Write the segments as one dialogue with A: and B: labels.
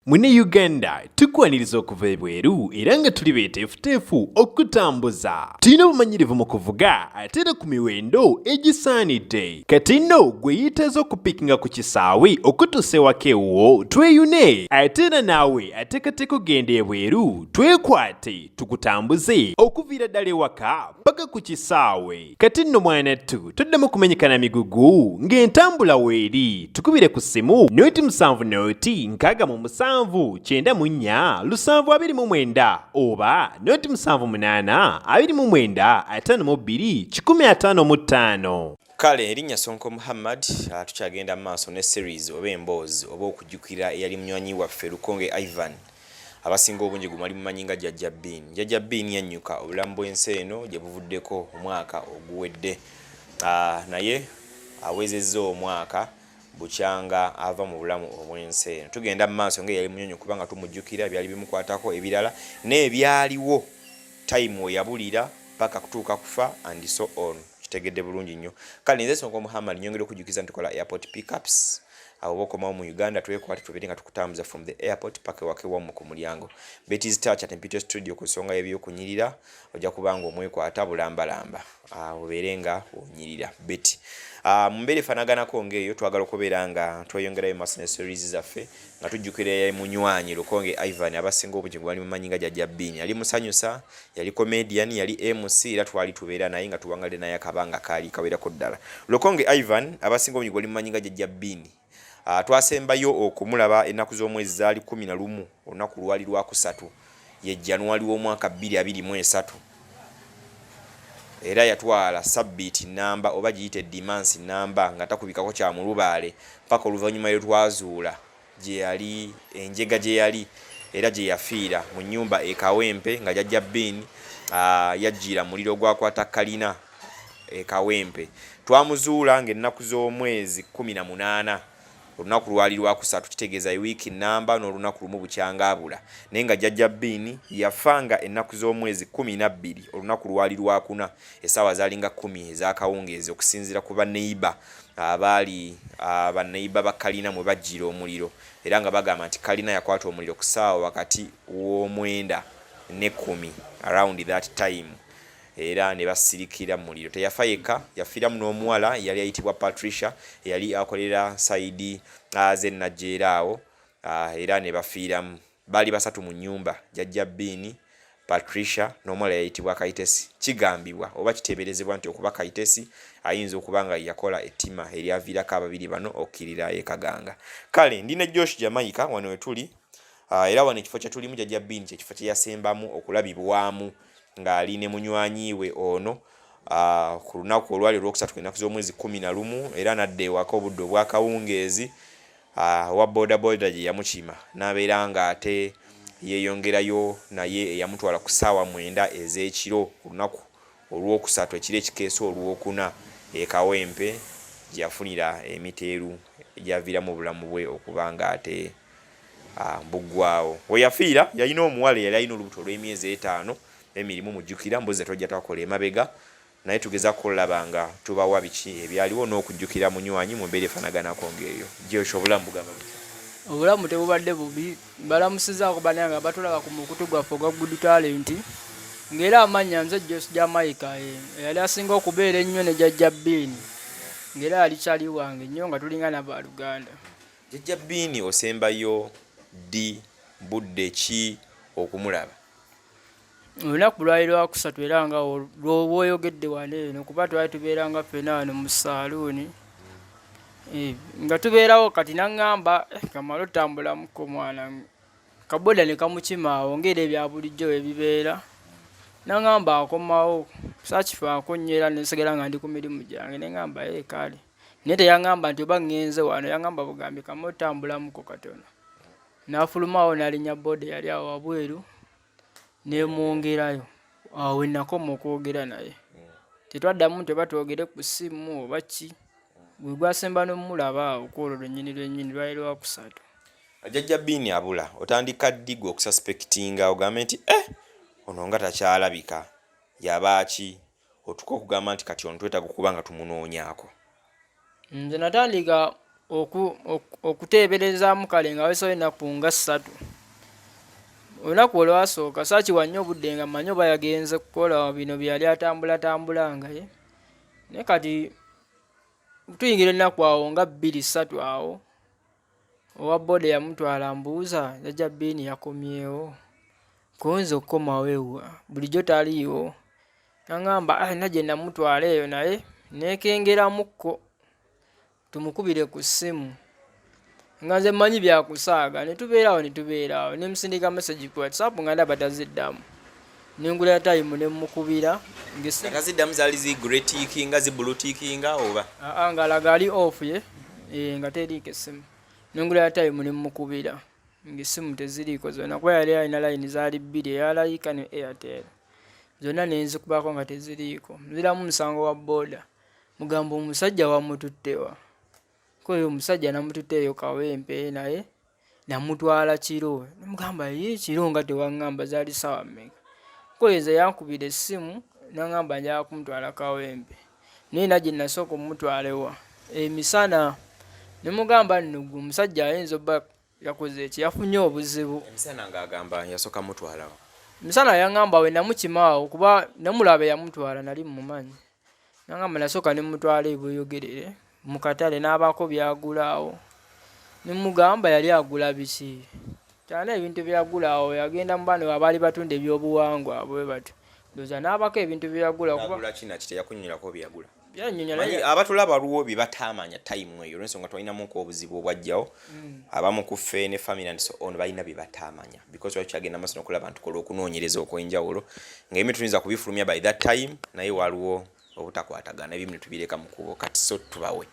A: Munnayuganda, tukwaniriza okuva ebweru era nga tuli beeteefuteefu okutambuza. Tulina obumanyirivu mu kuvuga ate era ku miwendo egisaanidde. Kati nno gwe yeetaaza okupiikinga ku kisaawe okutuusa ewaka ewuwo tweyune, ate era naawe ateekateeka okugenda ebweru twekwate tukutambuze okuviira ddala ewaka paka ku kisaawe. Kati nno mwanattu toddamu kumenyeka na migugu ng'entambula weeri. Tukubire ku ssimu 07 0 67 729 oba 078 29 52 155.
B: Kale erinnya Sonko Muhammad. Tukyagenda mu maaso ne series oba emboozi oba okujjukira eyali munywanyi waffe Lukonge Ivan, abasinga obungi gwe mwali mumanyi nga Jajja Bean. Jajja Bean yannyuka obulamu bw'ensi eno gye buvuddeko omwaka oguwedde, naye awezezza omwaka bukyanga ava mu bulamu obw'ensi eno. Tugenda mu maaso nga eyali munyonyo kubanga tumujjukira ebyali bimukwatako ebirala n'ebyaliwo time we yabulira paka kutuuka kufa and so on. Kitegedde bulungi nnyo. Kale nze Sonko Muhammad, nyongera okujjukiza nti tukola airport pickups. Abo bokomawo mu Uganda, twekwate tubeere nga tukutambuza from the airport paka ewaka ewammwe ku mulyango. Betty's Touch at Mpito Studio ku nsonga y'ebyokunyirira, ojja kuba nga omwekwata bulambalamba, obeere nga onyirira Betty. Mu mbeera efaanaganako ng'eyo, twagala okubeera nga tweyongerayo maaso ne series zaffe nga tujjukira munywanyi Lukonge Ivan, abasinga obungi gwe bali mumanyi nga Jajja Bean. Yali musanyusa, yali comedian, yali MC, era twali tubeera naye nga tuwangalire naye akabanga kaali kawerako ddala. Lukonge Ivan, abasinga obungi gwe bali mumanyi nga Jajja Bean, twasembayo okumulaba ennaku z'omwezi zaali 11, olunaku lwali lwakusatu, ye January w'omwaka 2023, era yatwala sabbiiti namba oba giyite dimansi namba nga takubikako kyamulubaale paka oluvannyuma lwe twazuula gye yali enjega gye yali era gye yafiira mu nnyumba e Kawempe, nga Jajja Bean yajjiira muliro gwakwata kalina e Kawempe. Twamuzuula ng'ennaku z'omwezi 18, olunaku lwali lwakusatu, kitegeeza wiiki namba n'olunaku lumu bukyangabula, naye nga Jajja Bean yafa nga ennaku z'omwezi 12, olunaku lwali lwakuna, essaawa zaalinga 10 ez'akawungeezi, okusinziira ku baneiba abaali baneiba ba kalina mwe bajjiira omuliro, era nga bagamba nti kalina yakwata omuliro ku ssaawa wakati w'omwenda ne 10, around that time, era ne basirikira mu muliro. Teyafa yekka, yafiiramu n'omuwala yali ayitibwa Patricia, eyali akolera side z'e Najjeera awo, era ne bafiiramu. Baali basatu mu nnyumba: Jajja Bean, Patricia n'omuwala yayitibwa Kaitesi. Kigambibwa oba kiteeberezebwa nti okuba Kaitesi ayinza okuba nga yakola ettima eryaviirako ababiri bano okukkirira e Kaganga. Kale ndi ne Josh Jamaica wano we tuli, era wano ekifo kye tulimu Jajja Bean kyekifo kye yasembamu okulabibwamu ng'ali ne munywanyi we ono ku lunaku olwali olwokusatu, ennaku z'omwezi 11, era n'adda ewaka obudde obwakawungeezi, owa boda boda gye yamukima n'abeera ng'ate yeeyongerayo naye eyamutwala ku ssaawa 9 ez'ekiro ku lunaku olwokusatu, ekiro ekikeesa olwokuna, e Kawempe gye yafunira emiteeru egyaviiramu obulamu bwe okuba ng'ate buggwawo. We yafiira yalina omuwala eyali alina olubuto olw'emyezi 5 emirimu. Mujjukira mbuzi tojja twakola emabega, naye tugezaako olaba nga tubawa biki ebyaliwo n'okujjukira munywanyi mu mbeera efaanaganako ng'eyo. Josh, obulamu bugamba butya?
C: Obulamu tebubadde bubi. Balamusizaako bannange abatulaba ku mukutu gwaffe ogwa Good Talent, ng'era amannya nze Jos Jamaica, eyali asinga okubeera ennyo ne Jajja Bean, ng'era yali kyali wange nnyo nga tulinga nabaluganda.
B: Jajja Bean osembayo ddi, budde ki okumulaba?
C: Olunaku lwali lwakusatu, era nga lwoba oyogedde wano eno, kuba twali tubeeranga ffena wano mu saaluuni, nga tubeerawo. Kati naŋŋamba, "Kamale otambulamuko mwana." Kaboda ne kamukima awo ng'era ebya bulijjo bwe bibeera. Naŋŋamba akomawo, saakifaako nnyo era ne nsigala nga ndi ku mirimu gyange, ne ŋŋamba, "Ee, kale." Naye teyaŋŋamba nti oba ŋŋenze wano, yaŋŋamba bugambi, "Kamale otambulamuko katono." N'afulumawo n'alinnya boda eyali awo wabweru n'emwongerayo. Awo we nakoma okwogera naye. Tetwaddamu nti oba twogere ku ssimu oba ki. Gwe gwasemba n'ommulaba awo ku olwo lwennyini lwennyini, lwali lwakusatu.
B: Jajja Bean abula, otandika ddi gwe okususpectinga ogambe nti, "Eh, ono nga takyalabika, yabaaki?" Otuka okugamba nti kati ono twetaaga okuba nga tumunoonyaako?
C: Nze natandika Okuteeberezaamu kale nga wayiseewo ennaku nga ssatu. Olunaku olwasooka saakiwa nnyo budde nga mmanyi oba yagenze kukola bino bye yali atambulatambula nga ye. Naye kati tuyingira ennaku awo nga bbiri ssatu awo, owa bbooda eyamutwala ambuuza, Jjajja Bean yakomyewo? Ko nze okukomawo ewa? Bulijjo taliiwo. N'angamba, ah, nna gye namutwala eyo naye neekengeramukko. Tumukubire ku ssimu nga nze mmanyi byakusaaga ne tubeera awo ne tubeera awo ne musindika message ku WhatsApp nga ndaba taziddamu ne ngula tayimu ne mmukubira
B: nga taziddamu zaali zi grey tickinga zi blue tickinga oba
C: aa ng'alaga ali off ye eh, nga teriiko essimu ne ngula tayimu ne mmukubira ng'essimu teziriiko zonna kuba yali alina layini zaali bbiri eya Laika ne Airtel zonna ne nzikubako nga teziriiko nziramu musango wa boda Mugamba omusajja wamututte wa? Ko ye omusajja namututte eyo Kawempe naye namutwala kiro. Nemugamba yii kiro nga tewangamba zaali ssaawa mmeka? Ko ye nze yankubira essimu nangamba njagala kumutwala Kawempe naye nina gye nasooka omutwala ewa emisana. Nemugamba nno ggwe omusajja ayinza obba yakoze ki yafunye obuzibu.
B: Emisana ng'agamba yasooka mutwala wa?
C: Emisana yangamba we namukima awo kuba namulaba eyamutwala nali mmumanyi. Nangamba nasooka ne mmutwala e Bweyogerere mu katale n'abaako by'agula awo. Ne mmugamba yali agula biki? Nti alina ebintu bye yagula awo yagenda mu bano abaali batunda ebyobuwangwa bwe batyo. Ndowooza n'abaako ebintu bye yagula
B: kuba. N'agula ki naki teyakunnyonnyolako bye yagula? Manyi abatulaba waliwo bye bataamanya time eyo olw'ensonga twalinamuko obuzibu obwajjawo mm. abamu ku ffe ne family and so on balina bye bataamanya because twali tukyagenda maaso nokulaba ntukola okunoonyereza okw'enjawulo nga ebimu tuyinza kubifulumya by that time naye waliwo obutakwatagana ebimu ne tubireka mu kubo kati so tubawe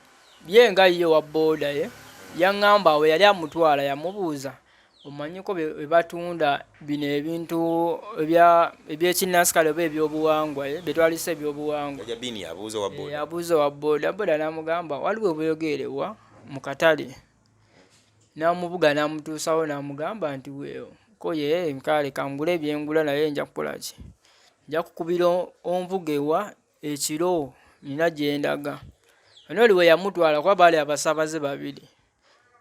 C: ye nga ye wa booda ye yaŋŋamba awo yali amutwala yamubuuza Omanyiko bwe batunda bino ebintu ebyekinnansi kale oba ebyobuwangwa eh, bye twalise ebyobuwangwa.
B: Abuuza owa boda.
C: Eh, abuuza owa boda, boda n'amugamba waliwo ebweyogerere wa mu katale. N'amuvuga n'amutuusawo n'amugamba nti weewo ko ye kale kangule bye ngula naye nja kukola ki? Nja kukubira onvuge wa ekiro nnina gye ndaga. Ono oli we yamutwala kuba baali abasaabaze babiri.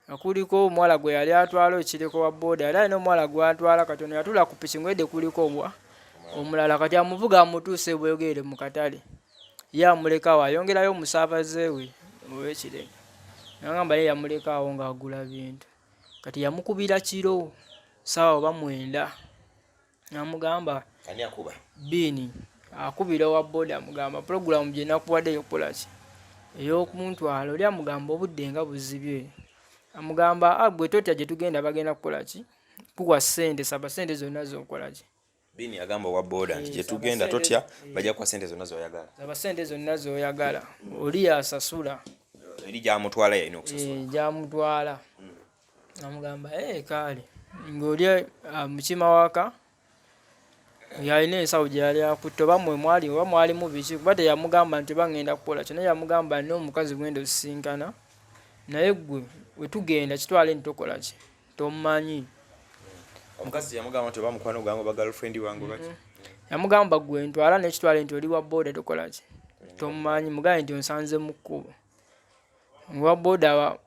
C: Nga kuliko omuwala gwe yali atwala ekireko wa boda yali alina omuwala gwatwala kati ono yatuula ku piki ngwede kuliko obwa omulala kati amuvuga amutuusa ebwegeere mu katale ye amulekawo ayongerayo omusaabaze we ow'ekireka nagamba ye yamulekaawo ng'agula bintu kati yamukubira kiro saawa oba mwenda Namugamba
B: ani akuba
C: Bean akubira owa boda amugamba pulogulaamu gye nakuwadde ey'okukola ki ey'okuntwala oli amugamba obudde nga buzibye amugamba ah, gwe totya gye tugenda bagenda kukola ki kuwa ssente saba ssente zonna z'okola ki
B: Bean agamba owa boda nti eh, gye tugenda totya eh. bajja kuwa ssente zonna z'oyagala
C: saba ssente zonna z'oyagala oli yasasula
B: eri gyamutwala yalina okusasula
C: eh, gyamutwala hmm. Namugamba ee eh, kaale ng'oli amukima ah, waka yalina ensawo gye yali akutte oba mwe mwali oba mwalimu biki kuba teyamugamba nti oba ngenda kukola kyo naye yamugamba nina omukazi gwenda osisinkana naye gwe wetugenda kitwale nti tokola ki tomanyi
B: omukazi yamugamba nti oba mukwano gwange oba girlfriend wange oba ki
C: mm-hmm. yamugamba gwe ntwala nekitwale nti oli wa boda tokola ki tomanyi mugambe nti onsanze mu kkubo owa boda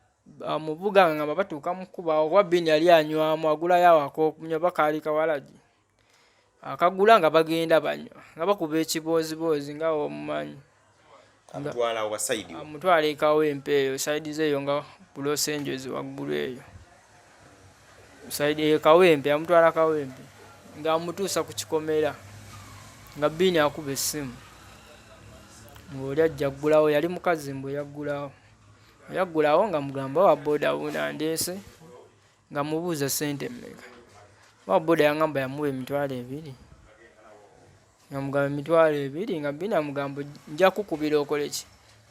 C: amuvuga nga batuuka mu kkubo awo kuba Bean yali anywamu agulayo awo ak'okunywa oba kaali kawalagi akagula nga bagenda banywa nga bakuba ekibooziboozi nga omumanyi amutwala e Kawempe eyo sayidi ze eyo nga ku Los Angeles waggulu eyo sayidi eyo Kawempe amutwala Kawempe ng'amutuusa ku kikomera nga Bean akuba essimu ng'oli ajja aggulawo yali mukazi mbu yaggulawo. Yaggulawo nga mugamba owa boda wuuno andeese nga mubuuza ssente mmeka. Owa boda yangamba yamuwa 20,000 nga mugamba 20,000 nga Bina amugamba nja kukubira okole ki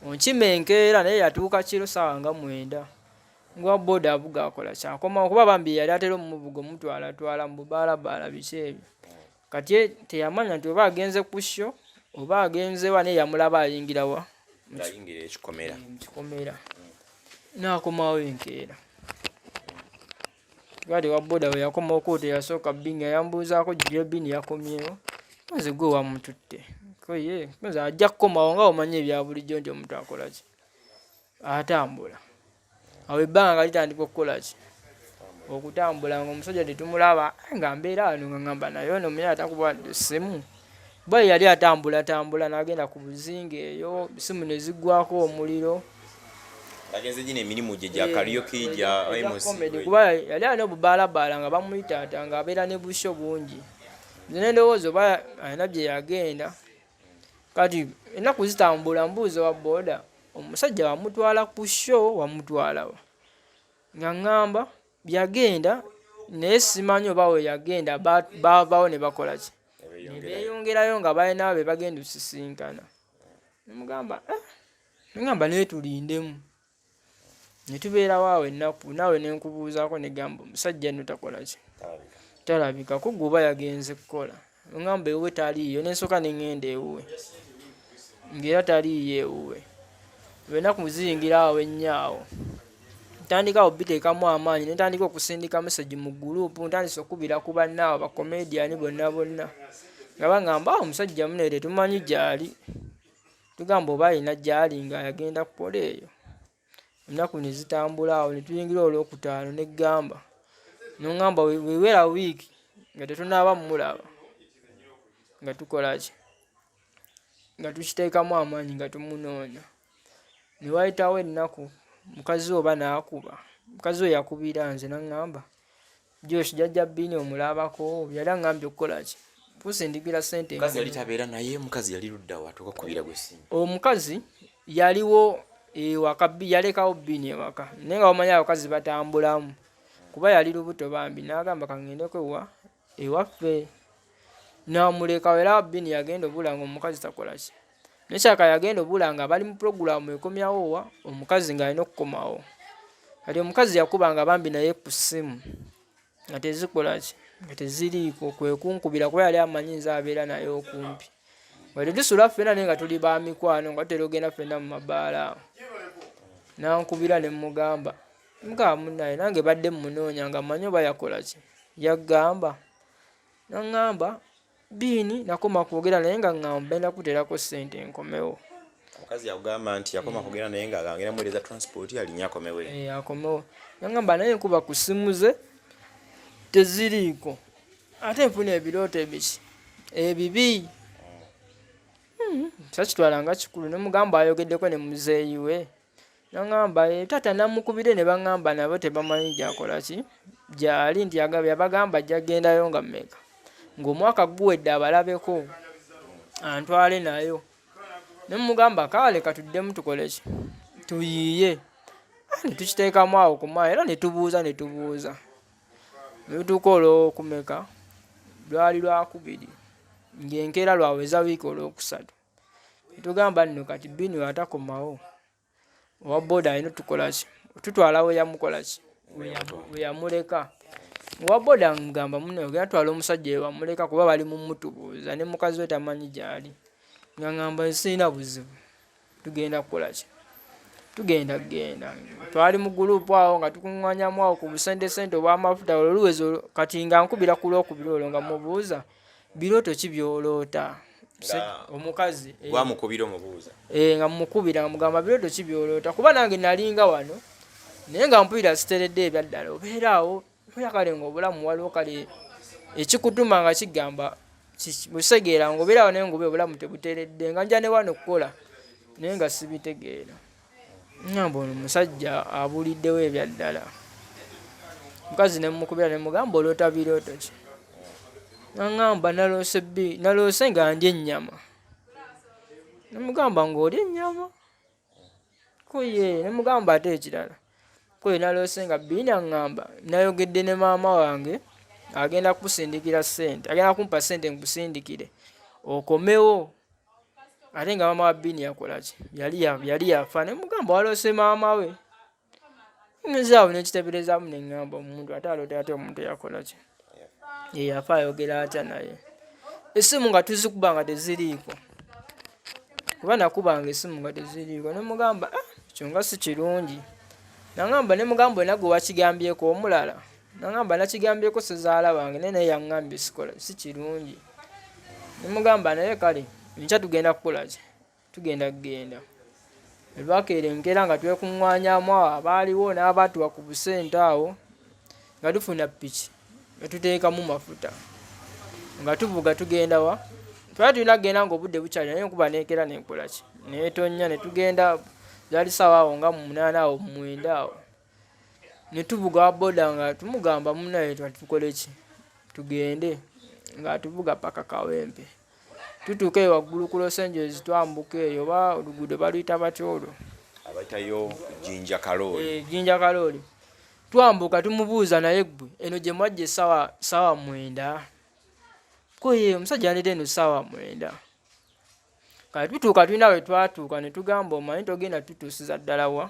C: onkime enkeera naye yatuuka kiro ssaawa nga mwenda ng'owa boda avuga akola ki akomawo kuba bambi yali atera omuvuga omutwalatwala mu bubaalabaala biki ebyo. Kati ye teyamanya nti oba agenze ku show oba agenze wa naye yamulaba ayingira wa
B: ayingira ekikomera
C: eh, mu kikomera n'akomawo enkeera gaali wa boda we yakomawo ko teyasooka binga yambuuzaako jebini yakomyewo nze gwe wamututte ko ye nze ajja kukomawo nga omanyi ebya bulijjo nti omuntu akola ki atambula. Awo ebbanga nga litandika okukola ki, okutambula, nga omusajja tetumulaba, nga mbeera wano nga ngamba naye ono omuyaye atakuba ssimu, kuba ye yali atambulatambula n'agenda ku buzinga eyo, essimu ne ziggwako omuliro.
B: Agenze gino emirimu gye gya karaoke, gya
C: MC. Comedy, kuba yali alina obubaalabaala nga bamuyitaata, nga abeera ne busho bungi. Nze ne ndowooza oba alina gye yagenda. Kati ennaku zitambula, mbuuza wa booda, omusajja wamutwala ku show, wamutwala wa? Nga ŋŋamba yagenda, naye simanyi oba we yagenda baavawo ne bakola ki, ne beeyongerayo nga balina be bagenda osisinkana. Nemugamba, eh, ngamba naye tulindemu. Ne tubeerawo awo ennaku, naawe ne nkubuuzaako ne gamba omusajja nno takola ki, talabika ko, gwe oba yagenze kukola. Ngamba ewuwe taliiyo, ne nsooka ne ŋŋenda ewuwe ng'era taliiyo ewuwe. Ennaku ziyingira awo ennyo awo, ntandika awo biteekamu amaanyi, ne ntandika okusindika message mu group, ntandise okukubira ku banne abo ba comedian bonna bonna, nga baŋŋamba omusajja munne tetumanyi gy'ali, tugamba oba alina gy'ali nga yagenda kukola eyo. Ennaku ne zitambula awo, ne tuyingira olwokutaano, ne ggamba n'oŋŋamba wewera wiiki nga tetunaaba mmulaba, nga tukola ki, nga tukiteekamu amaanyi nga tumunoonya. Ne wayitawo ennaku, mukazi we oba n'akuba, mukazi we yakubira nze n'aŋŋamba, Josh, jjajja Bbiini omulabako? Yali aŋŋambye okukola ki, kusindikira ssente.
B: Omukazi yali tabeera naye, omukazi yali ludda wa atuuka okukubira gwe essimu?
C: Omukazi yaliwo ewaka, yalekawo Bbiini ewaka, naye nga bamanyi abakazi batambulamu, kuba yali lubuto bambi, n'agamba kaŋŋendeko ewa ewaffe, n'amulekawo. Era Bbiini yagenda obula nga omukazi takola ki, naye kyaka yagenda obula nga bali mu pulogulaamu ekomyawo wa omukazi ng'alina okukomawo. Kati omukazi yakubanga bambi naye ku ssimu nga tezikola ki, nga teziriiko, kwe kunkubira kuba yali amanyi nze abeera naye okumpi. Nga tetusula ffenna naye nga tuli ba mikwano, nga tutera okugenda ffenna mu mabaala awo. N'ankubira ne mmugamba, mugamba munnaye nange badde mmunoonya nga mmanyi oba yakola ki, yaggamba. N'aŋŋamba Bbiini nakoma kwogera naye nga ŋŋamba benda kuteerako ssente nkomewo.
B: Omukazi yakugamba nti yakoma kwogera naye nga agenda muweereza transport alinye akomewo.
C: Eh, akomewo. N'aŋŋamba naye nkuba ku ssimu ze teziriiko, ate nfuna ebirooto ebiki ebibi. Sakitwala nga kikulu, ne mugamba ayogeddeko ne muzeeyi we. N'aŋŋamba taata namukubire ne baŋŋamba nabo tebamanyi gy'akola ki, gy'ali, nti yabagamba ajja kgendayo nga mmeka, ng'omwaka guwedde abalabeko antwale nayo. Ne mmugamba kale katuddemu tukole ki, tuyiiye. Ne tukiteekamu awo ku maanyi era ne tubuuza ne tubuuza. Ne lutuuka olw'okumeka, lwali lwakubiri ng'enkeera lwaweza wiiki olwokusatu. Ne tugamba nno kati Bbiini bw'atakomawo, owa bbooda alina otukola ki, otutwala we yamukola ki, we yamuleka. Owa bbooda amugamba munne ogenda twala omusajja we wamuleka kuba bali mu mmutubuuza ne mukazi we tamanyi gy'ali. Ng'aŋŋamba nze sirina buzibu, tugenda kukola ki, tugenda kugenda. Twali mu guluupu awo nga tukuŋŋaanyamu awo ku busentesente obw'amafuta olwo luweza kati nga nkubira ku Lwokubiri olwo nga mmubuuza birooto ki by'oloota? Omukazi
B: gwamukubira omubuuza.
C: Nga mmukubira nga mugamba birooto ki by'oloota, kuba nange nalinga wano naye nga mpulira siteredde ebyaddala, obeera awo mpulira kale ng'obulamu waliwo kale ekikutuma nga kigamba busegeera ng'obeera awo naye ng'oba obulamu tebuteredde, nga nja ne wano okukola naye nga sibitegeera. Ngamba ono omusajja abuliddewo ebyaddala. Mukazi ne mmukubira ne mmugamba oloota birooto ki? N'aŋŋamba naloose bbi, naloose nga ndya ennyama. Ne mmugamba ng'olya ennyama? Ko yee, ne mmugamba ate ekirala, ko ye naloose nga Bbiini aŋŋamba nayogedde ne maama wange agenda kukusindikira ssente, agenda kumpa ssente nkusindikire okomewo. Ate nga maama wa Bbiini yakola ki? Yali yali yafa. Ne mugamba waloose maama we. Nze awo ne nkiteeberezaamu ne ŋŋamba omuntu ate aloota atya omuntu eyakola ki? Eyafa ayogera atya naye? Essimu nga tuzikuba nga teziriiko. Kuba nakubanga essimu nga teziriiko. Ne mugamba ah, ekyo nga si kirungi. Nangamba ne mugamba olina gwe wakigambyeko omulala? Nangamba nakigambyeko ssezaala wange naye naye yaŋŋambye sikola si kirungi. Ne mugamba naye kale enkya tugenda kukola ki? Tugenda kugenda. Olwakeera enkeera nga twekuŋŋaanyaamu awo abaaliwo n'abaatuwa ku busente awo nga tufuna ppiki nga tuteekamu mafuta nga tuvuga tugenda wa twali tulina kugenda ng'obudde bukyali naye enkuba n'ekeera n'ekola ki n'etonnya ne tugenda zaali ssaawa awo nga munaana awo mwenda awo ne tuvuga wa boda nga tumugamba munnaye tukole ki tugende ng'atuvuga paka Kawempe. Tutuuka eyo waggulu ku Los Angeles twambuka eyo oba oluguudo baluyita batya olwo?
B: Abayitayo Jinja Kalooli.
C: Eh, Jinja Kalooli. Twambuka tumubuuza naye ggwe eno gye mwajja essaawa ssaawa mwenda? Ko ye omusajja yaleeta eno ssaawa mwenda. Kale tutuuka tulina we twatuuka ne tugamba omanyi togenda tutuusiza ddala wa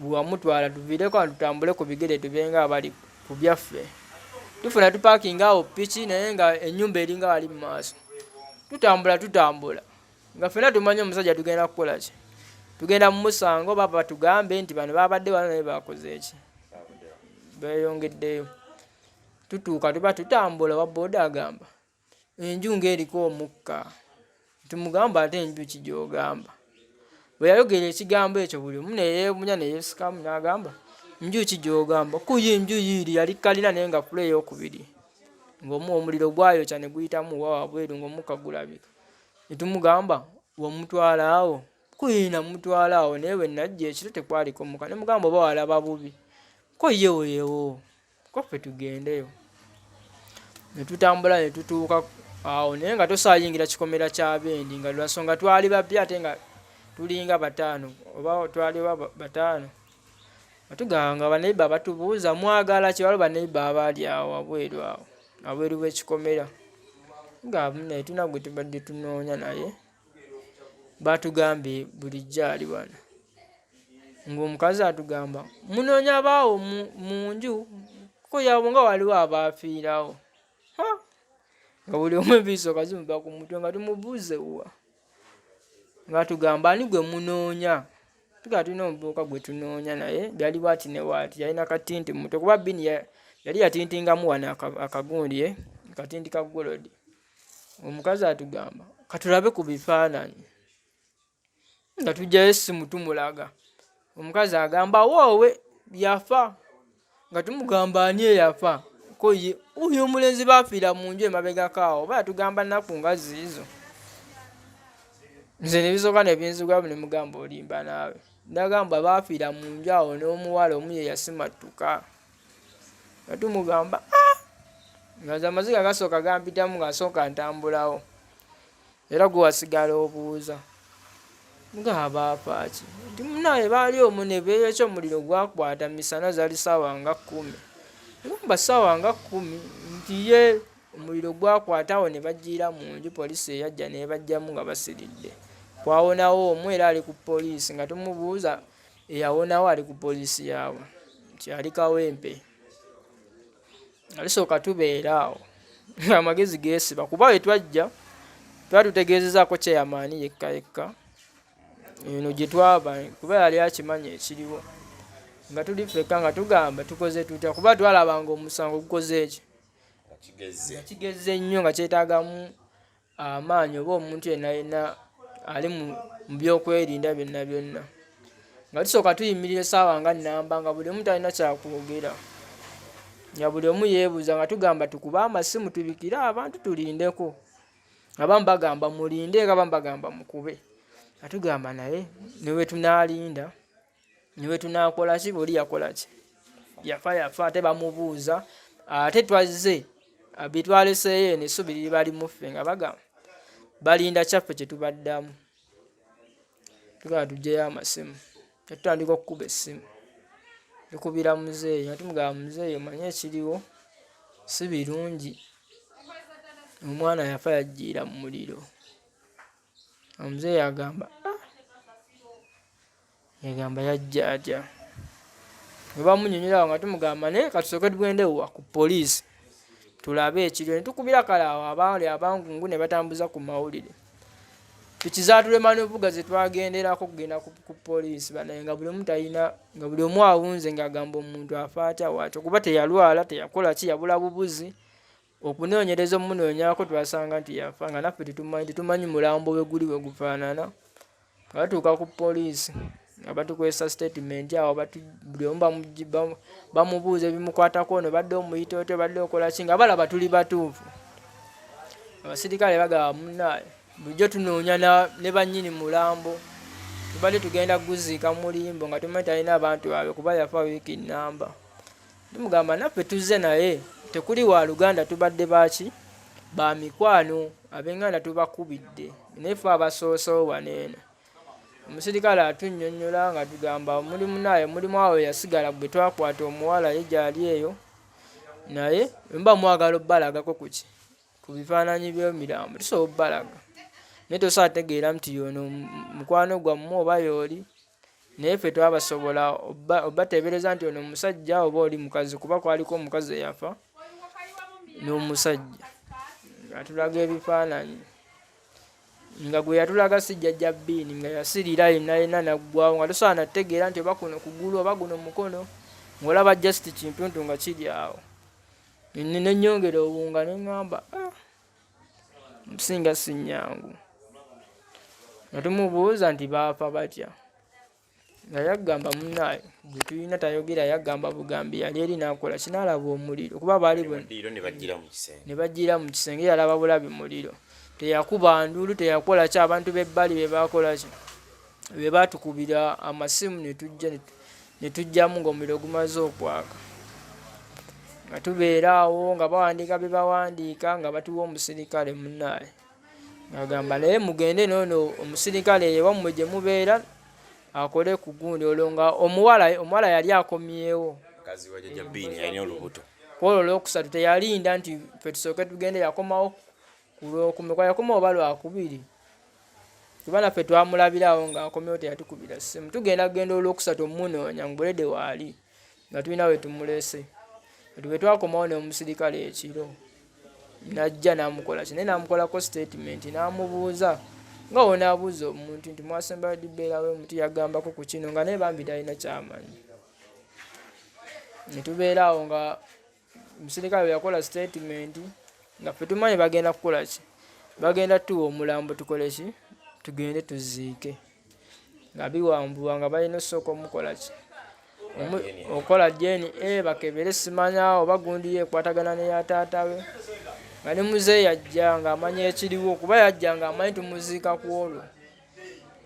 C: wamutwala tuviireko wano tutambule ku bigere tube nga abali ku byaffe. Tufuna tupaakinga awo ppiki naye nga ennyumba eringa wali mu maaso. Tutambula tutambula nga ffenna tumanyi omusajja tugenda kukola ki, tugenda mumusanga oba batugambe nti bano babadde wano naye bakoze ki, beeyongeddeyo. Tutuuka tuba tutambula owa bbooda agamba Enju ng'eriko omukka. Tumugamba ate enju ki gy'ogamba? Bwe yayogera ekigambo ekyo buli omu ne yeewuunya ne yeesikamu n'agamba, Nju ki gy'ogamba? Ku ye enju yiiri yali kalina naye nga fulo eyookubiri ng'omu omuliro gwayokya ne guyitamu wa wabweru ng'omukka gulabika. Ne tumugamba, wamutwala awo? Ku ye namutwala awo naye we najja ekiro tekwaliko mukka. Ne mugamba oba walaba bubi? Ko ye weewo. Ko ffe tugendeyo. Ne tutambula ne tutuuka awo naye nga tosobola kikomera kya bendi nga lwa nsonga twali babbi ate nga tulinga bataano oba twali oba bataano. Nga tugamba nga baneiba batubuuza mwagala ki? Waliwo baneiba abaali awo wabweru awo, wabweru w'ekikomera. Nga munnaye tulina gwe tubadde tunoonya naye baatugambye bulijjo ali wano. Ng'omukazi atugamba munoonya baawo mu nju ko yabo nga waliwo abaafiirawo. Ha! Nga buli omu enviiri zisooka zimuva ku mutwe nga tumubuuze wa? Ng'atugamba ani gwe munoonya? Tugamba tulina omuvubuka gwe tunoonya naye byali bw'ati ne bw'ati yalina katinti mu mutwe kuba Bean yali yatintingamu wano akagundi eh, akatinti ka golodi. Omukazi atugamba katulabe ku bifaananyi. Nga tuggyayo essimu tumulaga. Omukazi agamba woowe yafa. Nga tumugamba ani eyafa? Ko ye oyo omulenzi baafiira mu nju emabegako awo oba yatugamba nnaku nga ziizo. Nze ne bisooka ne binzigwamu ne mugamba olimba naawe. N'agamba baafiira mu nju awo n'omuwala omu ye yasimattuka. Nga tumugamba ah! Nga nze amaziga gasooka gampitamu nga nsooka ntambulawo. Era gwe wasigala obuuza nga baafa ki nti munaye baali omwo ne beeyokya omuliro gwakwata misana zaali ssaawa nga kkumi gamba ssaawa nga kkumi nti ye omuliro gwakwata awo ne baggyiira mu nju poliisi eyajja n'ebaggyamu nga basiridde kwawonawo omu era ali ku poliisi nga tumubuuza eyawonawo ali ku poliisi yaawa nti ali Kawempe. Nga tusooka tubeera awo ng'amagezi geesiba kuba we twajja twali tutegeezezaako chairman yekka yekka eno gye twava kuba yali akimanyi ekiriwo nga tuli ffekka nga tugamba tukoze tutya kuba twalabanga omusango gukoze eki nga kigezze nnyo nga kyetaagamu amaanyi oba omuntu yenna yenna ali mu byokwerinda byonna byonna nga tusooka tuyimirira essaawa nga nnamba nga buli omu talina kyakwogera nga buli omu yeebuuza nga tugamba tukube amasimu tubikire abantu tulindeko abamu bagamba mulinde nga abamu bagamba mukube nga tugamba naye ne bwe tunaalinda ne bwe tunaakola ki buli yakola ki yafa yafa ate bamubuuza ate twazze bye twaleseeyo eno essubi liri bali mu ffe nga bagamba balinda kyaffe kye tubaddamu tugamba tuggyeyo amasimu ne tutandika okukuba essimu tukubira muzeeyi nga tumugamba muzeeyi omanyi ekiriwo si birungi omwana yafa yajjiira mu muliro omuzeeyi agamba ah! Yagamba yajja atya? Bwe bamunyonyola awo nga tumugamba naye katusooke tugende wa ku poliisi tulabe ekiriyo ne tukubira kale awo abaali abangungu ne batambuza ku mawulire. Piki zaatulema n'ovuga ze twagenderako okugenda ku poliisi banaye nga buli omu talina nga buli omu awunze ng'agamba omuntu afa atya watya kuba teyalwala teyakola ki yabula bubuzi. Okunoonyereza omunoonyaako twasanga nti yafa nga naffe tetumanyi tetumanyi mulambo we guli we gufaanana. Nga batuuka ku poliisi nga batukozesa sitatimenti awo buli omu bamubuuza ebimukwatako ono badde omuyita otya obadde okola ki nga balaba tuli batuufu. Abasirikale bagamba munnaaye bulijjo tunoonya ne bannyini mulambo tubadde tugenda kuguziika mu limbo nga tumanyi talina abantu baabwe kuba yafa wiiki nnamba. Tumugamba naffe tuzze naye tekuli waaluganda tubadde baaki ba mikwano ab'enganda tubakubidde naye ffe abasoosewo wano eno. Omusirikale atunnyonnyola nga tugamba mulimu naye mulimu awo yasigala gwe twakwata omuwala ye gyali eyo naye bwe muba mwagala obbalagako ku ki ku bifaananyi by'emirambo tusobola obbalaga naye tosobola tegeera nti y'ono mukwano gwammwe oba y'oli naye ffe twabasobola obateebereza nti ono musajja oba oli mukazi kuba kwaliko omukazi eyafa n'omusajja atulaga ebifaananyi nga gwe yatulaga si jjajja Bbiini nga yasirira yenna yenna n'aggwawo nga tosobola na kutegeera nti oba kuno kugulu oba guno mukono ng'olaba just kintuntu nga kiri awo ne nnyongera owunga ne ŋŋamba ah, nsinga si nnyangu nga tumubuuza nti baafa batya nga yaggamba munaaye gwe tulina tayogera yaggamba bugambi yali eri nakola kinalaba omuliro kuba baali ne bajjira mu kisenge yalaba bulabi muliro teyakuba nduulu teyakola ki abantu b'ebbali be baakola ki be baatukubira amasimu ne tujja ne tujjamu ng'omuliro gumaze okwaka nga tubeera awo nga bawandiika bye bawandiika nga batuwa omusirikale munaaye Agamba naye mugende noono omusirikale eyo ewammwe gye mubeera akole ku gundi olwo nga omuwala omuwala yali akomyewo.
B: Mukazi wa Jjajja Bean yalina olubuto.
C: Ku olwo olwokusatu teyalinda nti ffe tusooke tugende yakomawo ku lwokumeka yakomawo oba lwakubiri kuba naffe twamulabirawo ng'akomyewo teyatukubira ssimu tugenda kugenda olwokusatu omunoonya ng'olede waali nga tulina we tumulese kati bwe twakomawo n'omusirikale ekiro najja n'amukola ki naye n'amukolako sitatimenti n'amubuuza nga wonaabuuza omuntu nti mwasembayo ddi beerawo omuti yagambako ku kino nga naye bambi talina kyamanyi ne tubeera awo nga omusirikale bwe yakola sitatimenti nga ffe tumanyi bagenda kukola ki bagenda tuwa omulambo tukole ki tugende tuziike nga biwanvuwa nga balina osooka omukola ki okola DNA bakebere simanya oba gundi ye ekwatagana neya taata we nga ne muzeeyi yajja ng'amanya ekiriwo kuba yajja ng'amanyi tumuziika ku olwo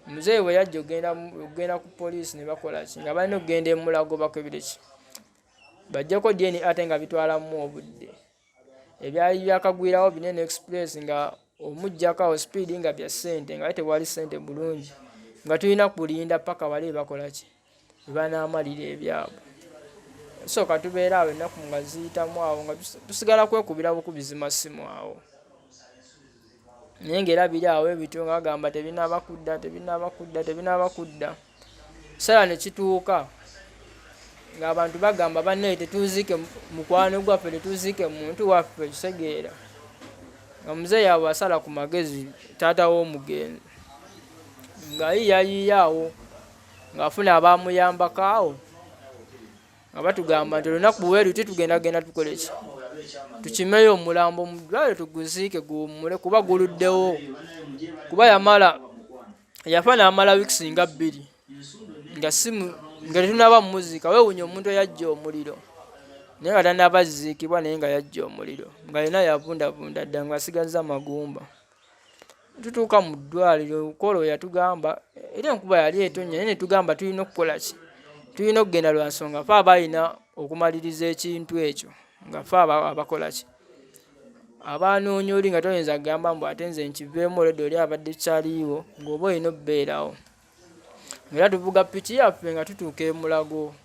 C: muzeeyi bwe yajja okugenda ku poliisi ne bakola ki nga balina okugenda e Mulago bakebere ki bajjeko DNA ate nga bitwalamu obudde ebyali byakagwirawo binene express nga omujjako awo sipiidi nga bya ssente nga tewali ssente bulungi nga tulina kulinda paka wali bakola ki webanaamalira ebyabwe sooka tubeera awo ennaku nga ziyitamu awo nga tusigala kwekubira bukubizi masimu awo naye ngaera biri awo ebityo nga bagamba tebinaba kudda tebinaba kudda tebinaba kudda Ekiseera ne kituuka ng'abantu bagamba bannaye tetuziike mukwano gwaffe, tetuziike muntu waffe, okitegeera. Nga muzeeyi awo asala ku magezi taata w'omugenzi ng'ayiiyayiiya awo ng'afuna abamuyambako awo nga batugamba nti olunaku bwe luti tugenda genda tukole ki tukimeyo omulambo mu ddwaliro tuguziike guwummule kuba guluddewo kuba yamala yafa n'amala weeks nga bbiri nga simu nga tetunaba muziika weewunya omuntu eyajja omuliro naye nga tanaba ziikibwa naye nga yajja omuliro nga yena yavundavunda dda nga asigazza magumba tutuuka mu ddwaliro kolo yatugamba era enkuba yali etonnya naye netugamba tulina okukola ki tulina okugenda lwa nsonga fe abalina okumaliriza ekintu ekyo nga fe abakola ki Abanoonya oli nga toyinza kugamba mbu ate nze nkiveemu already oli abadde kyaliiwo ng'oba olina obbeerawo. Era tuvuga piki yaffe nga tutuuka e Mulago.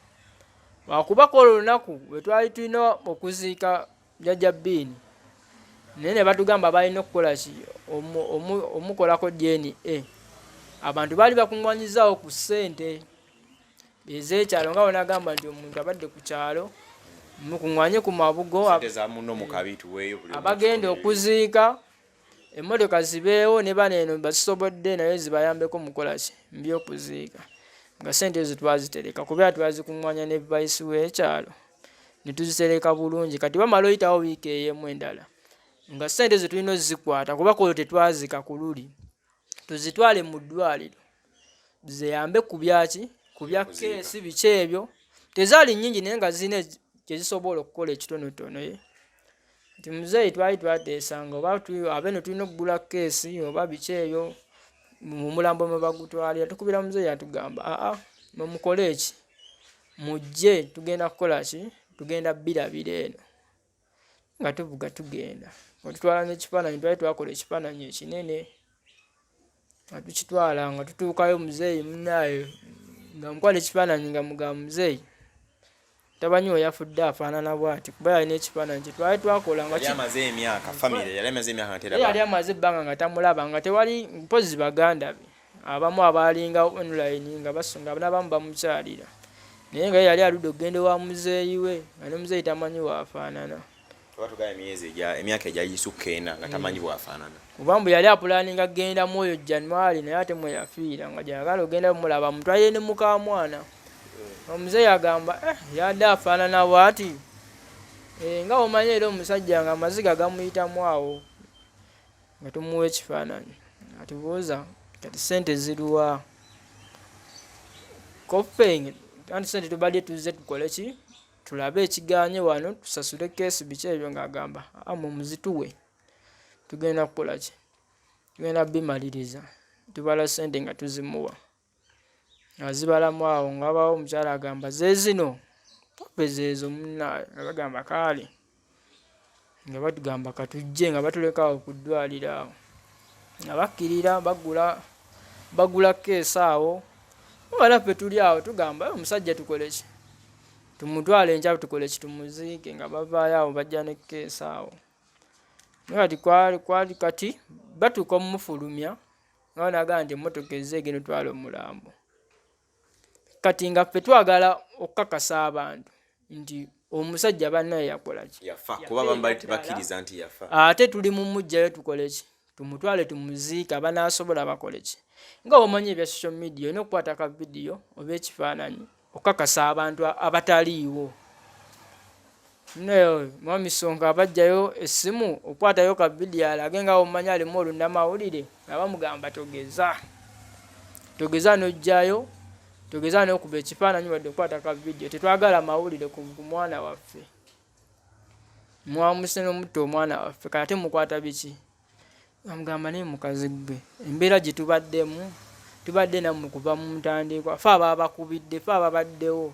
C: Lwakuba kw'olwo olunaku lwe twali tulina okuziika Jjajja Bean naye ne batugamba balina okukola ki omukolako DNA. Abantu baali bakuŋŋaanyizzaawo ku ssente. Ez'ekyalo nga bw'onagamba nti omuntu abadde ku kyalo mukuŋŋaanye ku mabugo abagenda okuziika emmotoka zibeewo ne bano eno bazisobodde naye zibayambeko mukola ki mu by'okuziika nga ssente ezo twazitereka kuba era twazikuŋŋaanya ne vice w'ekyalo ne tuzitereka bulungi kati bamala oyitawo wiiki ey'emu endala nga ssente ezo tulina ozikwata kuba kwolwo tetwazika ku luli tuzitwale mu ddwaliro. Zeyambe ku byaki, ku bya keesi, biki ebyo. Tezaali nnyingi naye nga zirina kyezisobola okukola ekitonotono. Ye nti muzeeyi twali twateesanga oba abeeno tulina okugula keesi oba biki ebyo mu mulambo mwe bagutwalira. Tukubira muzeeyi atugamba, aa, mwe mukole eki, mujje, tugenda kukola ki, tugenda birabira eno. Nga tuvuga tugenda, nga tutwala n'ekifaananyi, twali twakola ekifaananyi ekinene nga tukitwala. Nga tutuukayo, muzeeyi munnaaye nga mukwala ekifaananyi, nga mugamba, "Muzeeyi, tabanyi we yafudde afaanana bw'ati," kuba yalina ekifaananyi kye twali twakola nga
B: Yali amaze emyaka, family yali amaze emyaka nga
C: ye yali
B: teraba.
C: Amaze ebbanga nga tamulaba, nga tewali, mpozi baganda be abamu abaalinga online nga basonga n'abamu bamukyalira, naye nga ye yali aludde okugenda ewa muzeeyi we, nga ne muzeeyi tamanyi waafaanana.
B: Oba tugamba emyezi emyaka egyagisukka 4 nga tamanyi bwafaanana.
C: Kuba mbu yali apulaninga kugenda mu oyo January, naye ate mwe yafiira nga gyagala ogenda mulaba, mutwalire ne mukamwana. Omuzeeyi agamba, "Eh, yadde afaanana bw'ati." Eh, nga omanyi era omusajja nga amaziga gamuyitamu awo nga tumuwa ekifaananyi, atubuuza, "Kati sente ziruwa?" Koffe anti sente tubadde tuzze tukole ki, tulabe ekiganye wano, tusasule keesi, biki ebyo. Ng'agamba, "Amwe muzituwe, tugenda kukola ki, tugenda bimaliriza." Tubala sente nga tuzimuwa, azibalamu awo nga wabawo omukyala agamba, "Zeezino pampe zeezo munnaaye." Nga bagamba, "Kaale." Nga batugamba katujje, nga batuleka awo ku ddwaliro awo, nga bakkirira bagula bagula keesi awo, nga naffe tuli awo tugamba, "Omusajja tukole ki, tumutwale enkya, tukole ki, tumuziike." Nga bavaayo awo, bajja ne keesi awo. Naye kati kwali kati batuuka omufulumya, nga nagamba nti emmotoka ezze egenda otwala omulambo. Kati nga ffe twagala okukakasa abantu nti omusajja bannaye yakola ki?
B: Yafa, kuba abamu bali tebakkiriza nti yafa.
C: Ate tuli mu mujjayo, tukole ki, tumutwale tumuziike, abanaasobola bakole ki. Nga omanyi ebya social media, olina okukwata ka vidiyo oba ekifaananyi okukakasa abantu abataliiwo. Naye mwami Sonko abajjayo essimu okukwatayo ka vidiyo alage nga omanyi alimu olunnamawulire, nga bamugamba, "Togeza, togeza n'ojjayo, togeza n'okuba ekifaananyi wadde okukwata ka vidiyo, tetwagala mawulire ku mwana waffe. Mwamuse n'omutta omwana waffe, kati ate mukwata biki?" Amugamba, "Naye mukazi gwe, embeera gye tubaddemu, tubadde nammwe kuva mu ntandikwa, fe abaabakubidde, fe ababaddewo,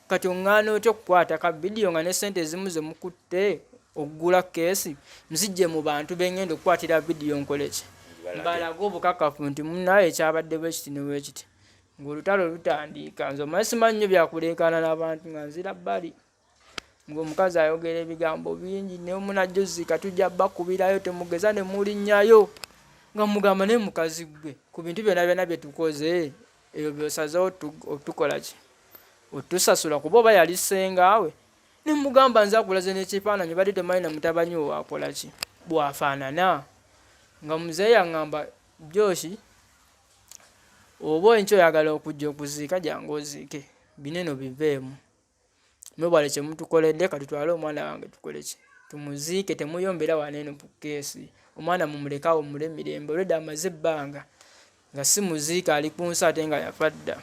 C: kati oŋŋaana otya okukwata ka vidiyo nga ne ssente ezimu ze mukutte okugula keesi nzijje mu bantu bengenda okukwatira vidiyo, nkole ki, mbalage obukakafu nti munaaye ekyabadde bwe kiti ne bwe kiti?" Ng'olutalo lutandiika, nze omanyi simanyi nnyo byakuleekaana n'abantu, nga nzira bbali, ng'omukazi ayogera ebigambo bingi, "Neomunajja ozziika tujja bakubirayo, temugeza ne mulinnyayo." Nga mugamba, "Naye mukazi gwe, ku bintu byonna byonna bye tukoze, ebyo byosazeewo otukola ki, otusasula?" Kuba oba yali ssengaawe. Ne mugamba, "Nze akulaze n'ekifaananyi, badde tomanyi na mutabanyi we wakola ki, bw'afaanana." Nga muzeeyi aŋŋamba, "Joshi, oba enkya oyagala okujja okuziika, jangu oziike, binene biveemu. Mwebale kye mutukoledde, katutwale omwana wange tukole ki, tumuziike. Temuyombera wano eno ku keesi, omwana mumuleke awummule mirembe, olwedde amaze ebbanga nga si muziike, ali ku nsi ate nga yafa dda."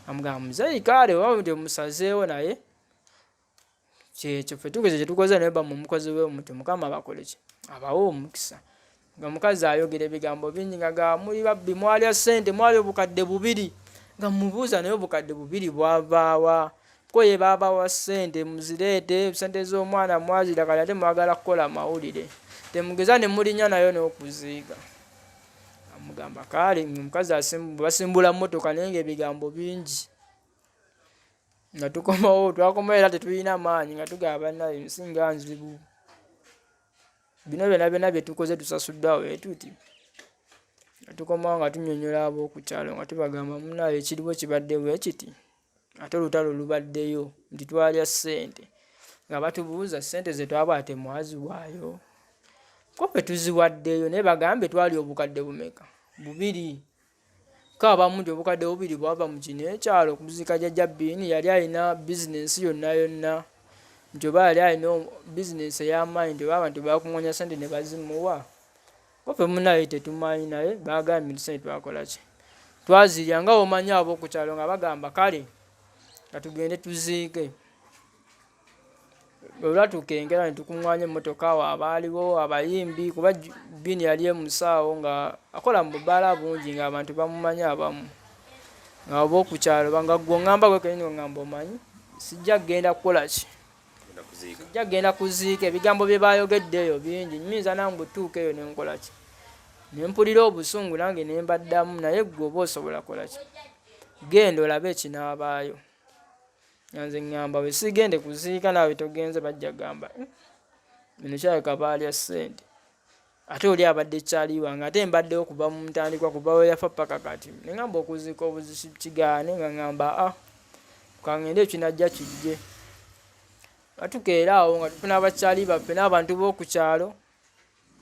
C: Amugamba, "Muzeeyi, kaale oba nti omusazeewo, naye kyekyo ffe tukoze kye tukoze, naye bammwe mukoze bwe mutyo, Mukama abakole ki, abawe omukisa." Nga mukazi ayogera ebigambo bingi, nga ga, "Muli babbi, mwalya ssente, mwalya 2000." Nga mubuuza, "Naye 2000 bwavaawa? Ko ye baabawa ssente, muzireete, ssente z'omwana mwazira, kati ate mwagala kukola mawulire. Temugeza ne mulinnya nayo n'okuziika." Amugamba, "Kaale." Omukazi basimbula mmotoka, naye ng'ebigambo bingi. Nga tukomawo, twakomawo era tetulina maanyi, nga tugamba, "Bannaye, ensi nga nzibu, bino byonna byonna bye tukoze tusasuddwa bwe tuti." Nga tukomawo nga tunnyonnyola ab'oku kyalo, nga tubagamba, "Munnaaye, ekiriwo kibadde bwe kiti, ate olutalo lubaddeyo nti twalya ssente." Nga batubuuza, "Ssente ze twabawa temwaziwaayo?" Ko ffe tuziwaddeyo, naye bagambye twalya obukadde bumeka? 2. Ko abamu nti 2000 bwava mu kino ekyalo okuziika jjajja Bbiini, yali alina bizinensi yonna yonna, nti oba yali alina bizinensi ey'amaanyi, nti oba abantu bakuŋŋaanya ssente ne bazimuwa. Ko ffe munnaye tetumanyi, naye bagambye nti ssente twakola ki? Twazirya nga omanyi ab'oku kyalo nga bagamba kale katugende tuziike. Olwatuuka enkeera ne tukuŋŋaanya emmotoka awo abaaliwo abayimbi kuba Bean yali emusaawo nga akola mu bubbaala bungi ng'abantu bamumanyi abamu. Nga ab'oku kyalo nga ggwe oŋŋamba gwe kennyini oŋŋamba omanyi sijja kugenda kukola ki? Sijja kugenda kuziika ebigambo bye baayogedde eyo bingi nnyinza nange otuuka eyo ne nkola ki? Ne mpulira obusungu nange ne mbaddamu naye ggwe oba osobola kukola ki? Genda olabe ekinaabaayo. Nga nze ŋŋamba bwe sigende kuziika naawe togenze bajja kugamba bino kirabika baalya ssente ate oli abadde kyali wange ate mbaddewo kuva mu ntandikwa kuva we yafa paka kati ne ŋŋamba okuziika obuzisi kigaane nga ŋŋamba a kangende ekinajja kijje. Nga tukeera awo nga tufuna bakyali baffe n'abantu b'oku kyalo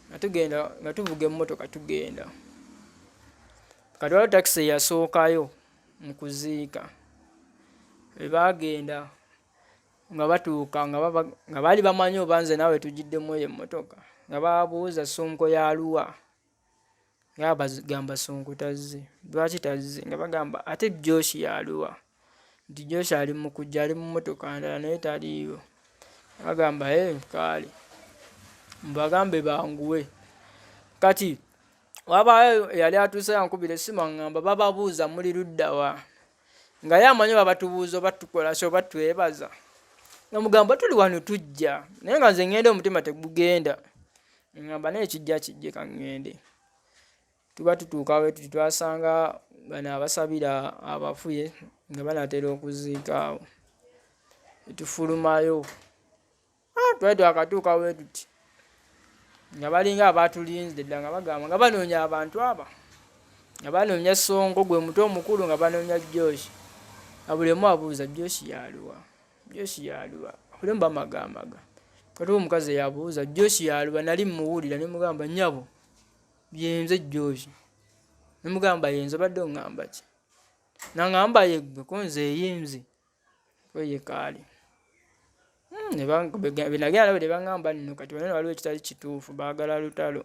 C: nga tugenda nga tuvuga emmotoka tugenda. Kati waliwo takisi eyasookayo mu kuziika bwe baagenda nga batuuka nga baba nga baali bamanyi oba nze naawe tujjidde mu eyo emmotoka nga babuuza Ssonko y'aluwa nga bagamba Ssonko tazze, lwaki tazze? Nga bagamba ate Josh y'aluwa? Nti Josh ali mu kujja ali mu mmotoka ndala naye taliiwo. Bagamba eh kaale mubagambe banguwe. Kati wabaayo eyali atuuse yankubira essimu aŋŋamba bababuuza muli ludda wa nga ye amanyi oba batubuuza oba tukola ki oba twebaza nga mugamba tuli wano tujja naye nga nze ŋŋenda omutima tegugenda ŋŋamba naye kijja kijje ka ŋŋende tuba tutuuka we tuti twasanga bano abasabira abafu ye nga banaatera okuziika awo ne tufulumayo. Ah, twali twakatuuka we tuti nga balinga abaatulinze dda nga bagamba nga banoonya abantu aba nga banoonya Ssonko gwe muto omukulu nga banoonya Josh nga buli omu abuuza Josh y'aluwa Josh y'aluwa buli omu bamagaamaga kati omukazi eyabuuza Josh y'aluwa nali mmuwulira ne mugamba nnyabo yenze Josh ne mugamba yenze obadde oŋŋamba ki nangamba yeggwe ko nze eyinze Oye kaali. Bwe nagenda nabo ne baŋŋamba nno kati wano waliwo ekitali kituufu baagala lutalo.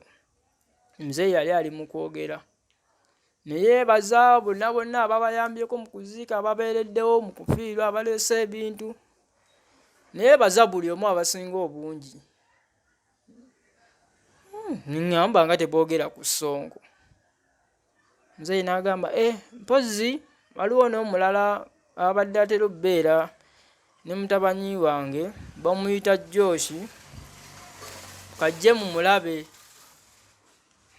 C: Muzeeyi yali ali mu kwogera ne yeebaza bonna bonna ababayambyeko mu kuziika, ababeereddewo mu kufiirwa, abaleese ebintu. Ne yeebaza buli omu abasinga obungi. Ne ŋŋamba nga teboogera ku Ssonko. Muzeeyi n'agamba, eh mpozzi waliwo n'omulala abadde atera obbeera ne mutabani wange bamuyita Josh kajje mumulabe.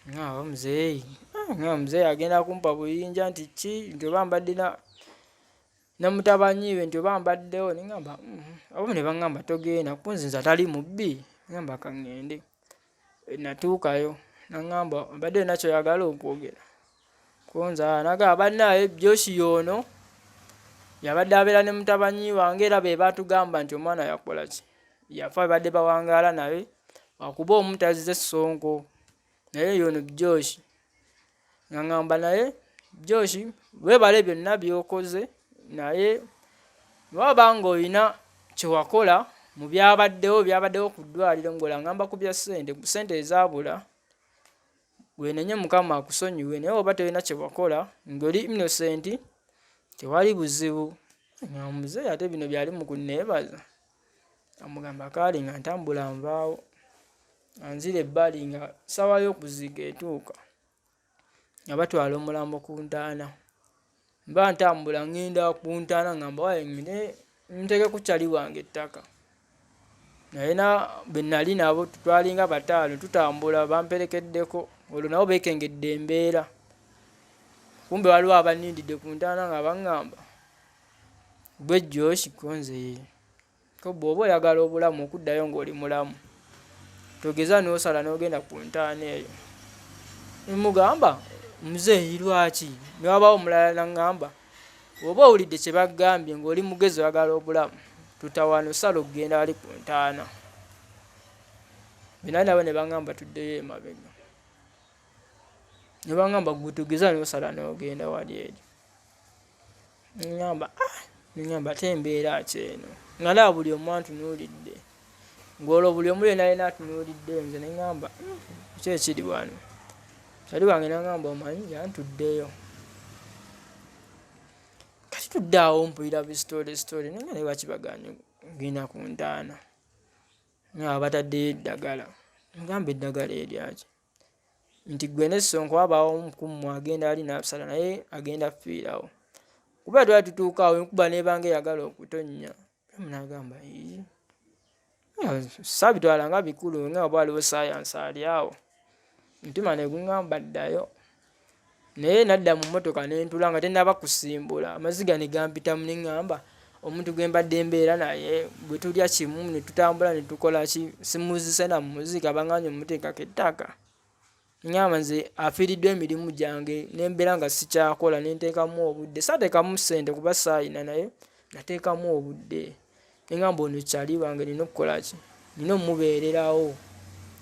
C: Ngamba muzeeyi, ngamba muzeeyi agenda kumpa buyinja nti ki nti oba mbadde na ne mutabanyi we nti oba mbaddewo ne ngamba abamu ne bangamba togenda ku nze atali mubbi ngamba ka ŋŋende. Natuukayo n'aŋŋamba obadde olina ky'oyagala okwogera? Ko nze aa n'agamba bannaaye Josh y'ono yabadde abeera ne mutabanyi wange era be baatugamba nti omwana yakola ki? Yafa babadde bawangaala naye lwakuba omu tazze Ssonko naye y'ono Josh. Nga ŋŋamba naye Josh weebale byonna by'okoze naye bw'oba ng'olina kye wakola mu byabaddewo byabaddewo ku ddwaliro ng'olangamba ku bya ssente ku ssente ezaabula weenenye Mukama akusonyiwe naye bw'oba tolina kye wakola ng'oli innocent tewali buzibu. Nga muzeeyi ate bino byali mu kunneebaza amugamba kaali nga ntambula nvaawo. Nga nzira ebbali nga ssaawa y'okuziika etuuka nga batwala omulambo ku ntaana. Mba ntambula ŋŋenda ku ntaana ŋŋamba owaaye ŋŋende nteekeko chali wange ettaka. Nalina be nnali nabo twalinga bataano tutambula bamperekeddeko olwo nabo beekengedde embeera. Kumbe waliwo abannindidde ku ntaana nga baŋŋamba ggwe Josh? Ko nze yee. Ko bw'oba oyagala obulamu okuddayo ng'oli mulamu, togeza n'osala n'ogenda ku ntaana eyo. Ne mmugamba, Muzeeyi lwaki? Ne wabaawo omulala n'aŋŋamba, bw'oba owulidde kye bagambye ng'oli mugezi oyagala obulamu, tuta wano sala okugenda wali ku ntaana. Be nali nabo ne baŋŋamba tuddeyo emabega. Ne baŋŋamba ggwe togeza n'osala n'ogenda wali eri. Nengamba ah nengamba ate mbeera ki eno nga ndaba buli omu antunuulidde ng'olwo buli omu yenna yenna atunuulidde nze nengamba hmm, ki ekiri wano kyali wange nangamba omanyi yantuddeyo. Tutudde awo mpulira bisitole sitole naye nga naye lwaki bagaanye genda ku ntaana nga bataddeyo eddagala. Ngamba eddagala eryaki? Nti gwe ne Ssonko wabaawo omu ku mmwe agenda ali n'asala naye agenda fiirawo. Kuba twali tutuuka awo enkuba n'ebanga eyagala okutonnya. N'agamba ii saabitwala nga bikulu nga oba waliwo saayansi ali awo. Omutima ne guŋŋamba ddayo. Naye nadda mu mmotoka ne ntuula nga tennaba kusimbula, amaziga ne gampitamu ne ŋŋamba omuntu gwe mbadde mbeera naye bwe tulya kimu ne tutambula ne tukola ki simuziise na mmuziika baŋŋaanye ommuteekako ettaka. Ngamba nze afiiriddwa emirimu gyange ne mbeera nga sikyakola ne nteekamu obudde. Saateekamu ssente kuba saayina naye nateekamu obudde. Ne ngamba ono kyali wange nina okukola ki? Nina omubeererawo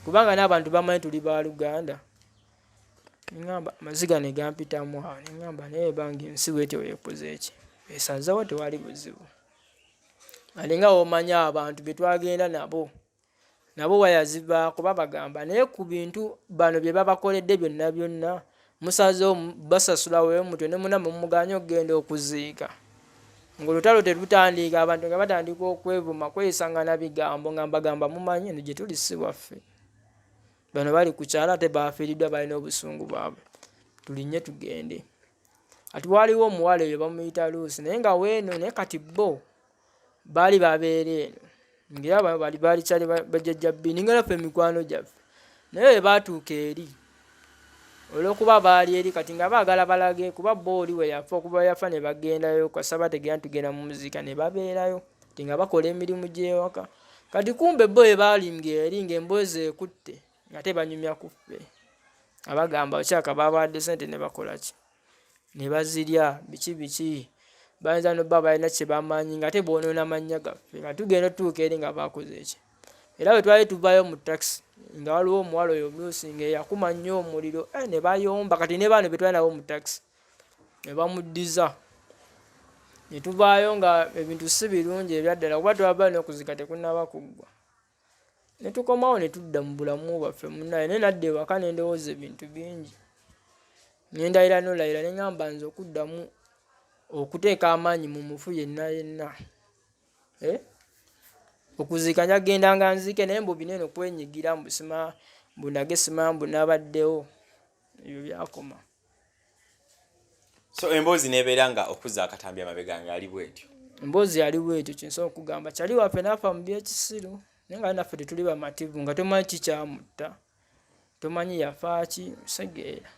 C: kubanga n'abantu bamanyi tuli baaluganda. Ne ngamba amaziga ne gampitamu awo ne ngamba naye bange ensi bw'etyo bw'ekoze ki? Esazeewo tewali buzibu. Alinga w'omanya abantu be twagenda nabo. Nabo waya zivaako babagamba naye ku bintu bano bye babakoledde byonna byonna musazeewo basasula wemutyo ne munamwe mumugaanye okugenda okuziika ng'olutalo terutandiika abantu nga batandika okwevuma kweyisangana bigambo nga mbagamba mumanyi eno gye tuli si waffe bano bali ku kyalo ate bafiiriddwa balina obusungu bwabwe tulinye tugende kati waaliwo omuwala eyo bamuyita Luusi naye nga weeno naye kati bo baali babeera eno ngaera bali baali kyali bajjajja bini nga naffe emikwano gyaffe naye bwe baatuuka eri olw'okuba baali eri kati nga baagala balage kuba bo oli we yafa okuva yafa ne bagendayo kasa bategeera nti tugenda mu muziika ne babeerayo ti nga bakola emirimu gy'ewaka kati kumbe bo bwe baali ng'eri ng'emboozi ekutte nga tebanyumya ku ffe abagamba okyaka baabawadde ssente ne bakola ki ne bazirya biki biki bayinza noba balina kyebamanyi nga ate bonoona mannya gaffe nga tugenda otutuuka eri nga bakoze ki era bwe twali tuvayo mu taxi nga waliwo omuwala oyo omyusi nga eyakuma nnyo omuliro eh, ne bayomba kati ne baano be twali nabo mu taxi ne bamuddiza ne tuvaayo nga ebintu si birungi ebyaddala kuba twavayo n'okuzika tekunnaba kuggwa Ne tukomawo ne tudda mu bulamu bwaffe munnaye naye nadda ewaka ne ndowooza ebintu bingi. Ne ndayira n'olayira ne ŋŋamba nze okuddamu okuteeka amaanyi mu mufu yenna yenna eh? Okuziika nja kugenda nga nziike naye mbu bino eno kwenyigira mbu sima mbu nage sima mbu nabaddewo ebyo byakoma.
B: So emboozi nebeera nga okuzza akatambi amabega nga ali bwetyo.
C: Emboozi yali bwetyo kyensobola okugamba kyali waffe n'afa mu byekisiru naye nga naffe tetuli bamativu nga tomanyi kikyamutta tomanyi yafa ki osegeera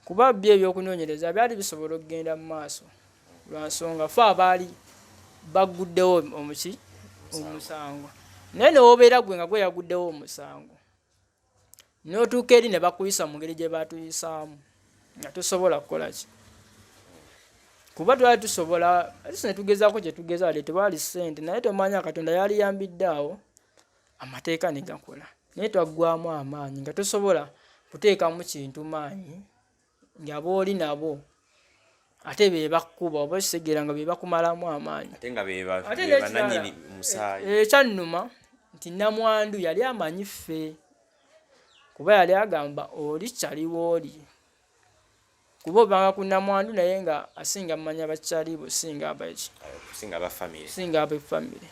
C: kuba byo ebyokunoonyereza byali bisobola okugenda mu maaso lwa nsonga fe abaali bagguddewo omuki omusango naye newobeera gwe nga gwe yaguddewo omusango n'otuuka eri ne bakuyisa mu ngeri gye batuyisaamu nga tosobola kukola ki kuba twali tusobola ne tugezaako kye tugeza wadde tewaali ssente naye tomanya katonda yaliyambidde awo amateeka ne gakola naye twaggwamu amaanyi nga tosobola kuteekamu kintu maanyi nga booli nabo ate be bakkuba oba okitegeera nga be bakumalamu amaanyi
B: ate nga bebananyini musaayi
C: ekyannuma nti namwandu yali amanyi ffe kuba yali agamba oli kyaliwo oli kuba obanga ku namwandu naye nga asinga manya bakyalibo singa abaki
B: singa
C: abefamire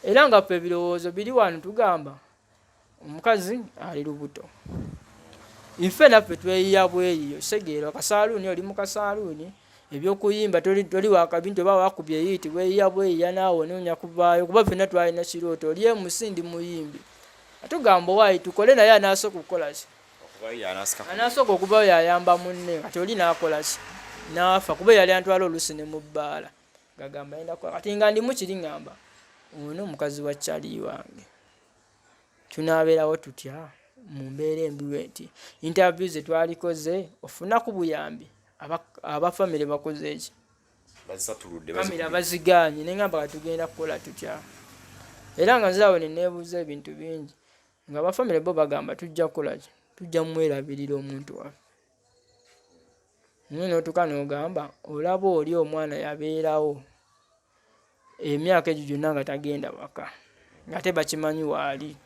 C: era nga ffe ebirowoozo biri wano tugamba Omukazi ali lubuto. Ife naffe tweyiya bweyiyo segeera kasaaluuni oli mu kasaaluuni ebyokuyimba toli toli wakabi nti oba wakubye yiiti weyiya bweyiya naawe onoonya kuvaayo kuba ffenna twalina kirooto oli emusi ndi muyimbi atugamba owaayi tukole naye anaasooka okukola ki anaasooka okuvayo yayamba munne kati oli naakola ki naafa kuba yali antwala oluusi ne mu bbaala ngagamba yenda kukola kati nga ndimu kiri ngamba ono omukazi wa chali wange Tunaabeerawo tutya mu mbeera embi bweti? Interview ze twalikoze ofuna ku buyambi aba famire bakoze ki? Kamera bazigaanye ne ngamba kati tugenda kukola tutya? Era nga nze awo ne neebuuza ebintu bingi nga aba famire bo bagamba tujja kukola ki? Tujja mwerabirira omuntu waffe. Naye n'otuuka n'ogamba olaba oli omwana yabeerawo emyaka egyo gyonna nga tagenda waka ng'ate bakimanyi waali.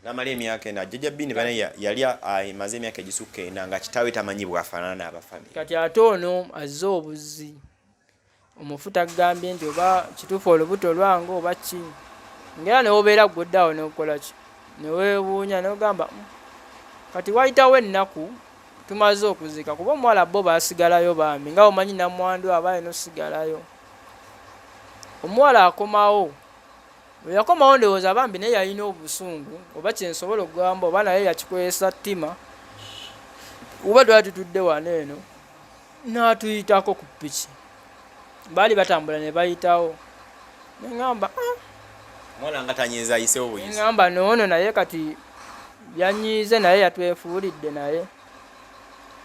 B: N'amala emyaka ena jjajja Bini bana yali amaze emyaka egisukka ena nga kitaawe tamanyi bw'afaanana n'abafamire.
C: Kati ate ono azze obuzzi. Omufu tagambye nti oba kituufu olubuto lwange oba ki, ngera newobeera gwodde awo nokola ki, neweewuunya nogamba kati wayitawo ennaku tumaze okuziika, kuba omuwala bo baasigalayo bambi, nga omanyi namwandu aba alina osigalayo. Omuwala akomawo, bwe yakomawo ndowooza bambi naye yalina obusungu oba kyensobola okugamba, oba naye yakikozesa ttima, kuba twali tutudde wano eno n'atuyitako ku piki, baali batambula ne bayitawo, neŋŋamba ah!
B: Omwana nga tanyiiza ayisewo buyisi.
C: Neŋŋamba noono naye kati yanyiize, naye yatwefuulidde, naye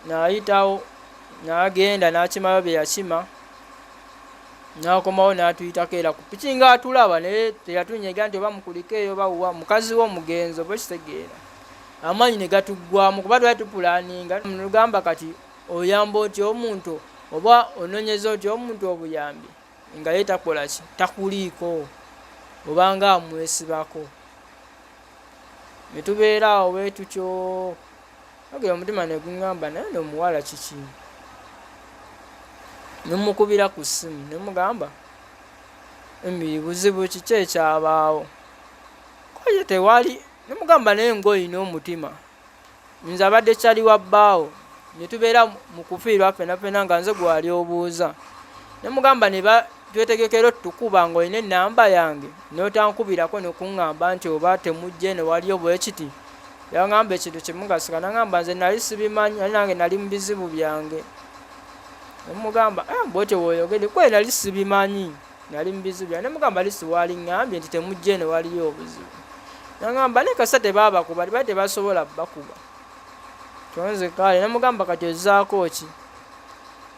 C: n'ayitawo n'agenda n'akimayo bye yakima, n'akomawo n'atuyitako era ku piki ng'atulaba, naye teyatunyega nti oba mukulikeeyo oba wa mukazi we omugenzi oba okitegeera. Amaanyi ne gatuggwamu kuba twali tupulaninga, nugamba kati oyamba otya omuntu oba ononyeza otya omuntu obuyambi nga ye takola ki, takuliiko obanga amwesibako. Ne tubeera awo bwe tutyo, ogera omutima ne guŋŋamba naye no omuwala kiki, ne mmukubira ku ssimu ne mugamba Emily buzibu kiki ekyabaawo, ko ye tewali, ne mugamba naye ng'olina omutima, nze abadde kyali wa bbaawo ne tubeera mu kufiirwa ffenna ffenna nga nze gwali obuuza, ne mugamba ne twetegekera otukuba ng'olina ennamba yange n'otankubirako ne kuŋŋamba nti oba temujja eno waliyo bwe kiti. Yaŋŋamba ekintu kimu nga sika, naŋŋamba nze nali sibimanyi, naye nange nali mu bizibu byange. Ne mugamba bw'otyo bw'oyogedde, kwe nali sibimanyi, nali mu bizibu byange. Ne mugamba lisi waaliŋŋambye nti temujja eno waliyo obuzibu. Naŋŋamba naye kasita tebaabakuba, baali tebasobola bakuba. Tonze kale ne mugamba kati ozzaako ki?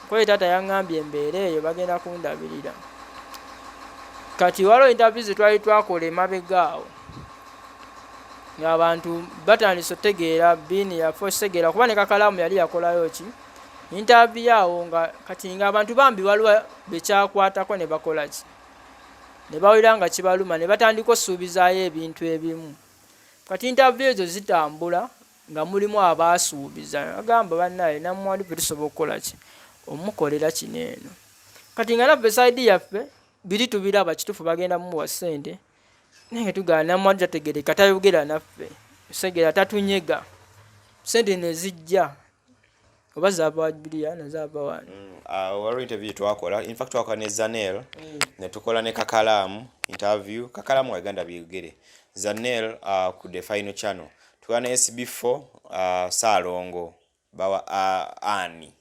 C: Kwe taata yaŋŋambye embeera eyo bagenda kundabirira. Kati waliwo interview ze twali twakola emabega awo ng'abantu batandise otegeera Bean yafa, okitegeera, kuba ne Kakalaamu yali yakolayo ki interview awo, nga kati ng'abantu bambi waliwo bekyakwatako ne bakola ki, ne bawulira nga kibaluma ne batandika osuubizaayo ebintu ebimu. Kati interview ezo zitambula nga mulimu abaasuubiza, agamba bannaye namwandu ffe tusobola okukola ki, omukolera kino eno. Kati nga naffe side yaffe biri tubiraba kituufu bagenda mumuwa ssente, naye nga tugamba namwandu tategereka, tayogera naffe, segera tatunyega, ssente ne zijja oba zaava Juliana zaava wano.
B: Waliwo interview twakola, in fact twakola ne Zanel ne tukola ne Kakalaamu interview, Kakalaamu wa Uganda Byogere, Zanel ku The Final Channel, tukola ne SB4 Saalongo bawa ani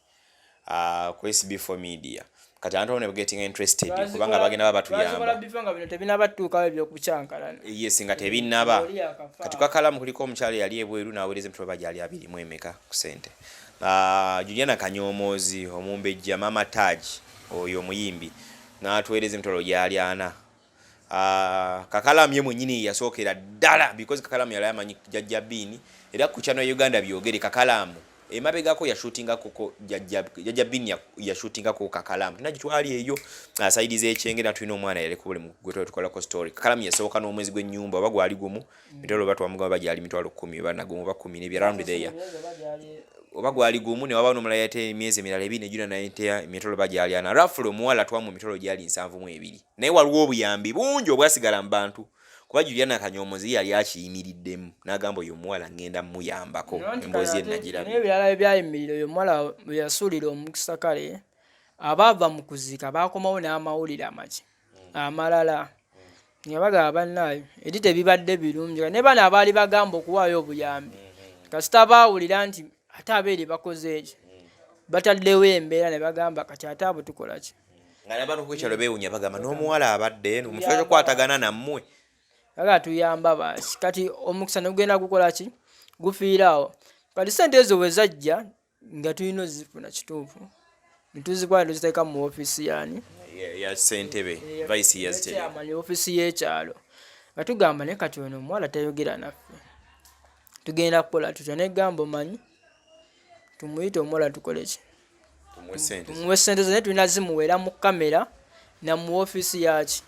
B: ku SB4 Media. Kati abantu ne getting interested kubanga bagenda baba
C: batuyamba nga bino tebinaba tuukawo ebyokukyankalana.
B: Yes, nga tebinnaba. Kati Kakalamu kuliko omukyala eyali ebweru n'aweereza emitwalo bagyali abiri mu emeka ku ssente. Juliana Kanyomoozi omumbejja Mama Taj oyo omuyimbi n'atuweereza emitwalo gyali ana. Kakalamu ye mwennyini yasookera ddala because Kakalamu yali amanyi Jjajja Bean, era ku channel ya Uganda Byogere Kakalamu emabegako yashutingako Jjajja Bean, yashutingako Kakalamu tunagitwali eyo side z'ekyengera tulina omwana yaleka buli gwe tukolako story. Kakalamu yasooka n'omwezi gw'ennyumba oba gwali gumu mitwalo oba twamugamba bagyali mitwalo 10 oba nagumu oba 10 n'ebya round there oba gwali gumu, ne wabawo n'omulala yate emyezi emirala ebiri nejuna naye nteya emitwalo bagyali ana. Rafule omuwala twamu emitwalo gyali 72, naye waliwo obuyambi bungi obwasigala mu bantu kuba Juliana Kanyomozi yali akiyimiriddemu n'agamba oyo omuwala ngenda muyambako, emboozi ye nagirabye.
C: N'ebirala ebyayimirira, oyo omuwala bwe yasuulira omukisa, kale abaava mu kuziika baakomawo n'amawulire amaki amalala nga bagamba bannaayo eri tebibadde birungi, ne bano abaali bagamba okuwaayo obuyambi kasita baawulira nti ate abeeri bakoze eki, bataddewo embeera ne bagamba kati ate abo tukola ki.
B: Nga n'abantu ku kyalo beewunya bagamba n'omuwala abadde eno mu kifo ky'okukwatagana nammwe
C: aga tuyamba baki. Kati omukisa ne gugenda gukola ki, gufiira awo. Kati sente ezo bwe zajja nga tulina ozifuna kituufu, netuzikwata tuziteeka mu ofiisi yani
B: ya ssentebe vice
C: yazitera ofiisi y'ekyalo, nga tugamba naye kati ono omuwala tayogera naffe, tugenda kukola tutya? Negamba omanyi tumuyite omuwala tukole ki, tumuwe sente ze, naye tulina zimuweera mu kamera na mu ofiisi yaki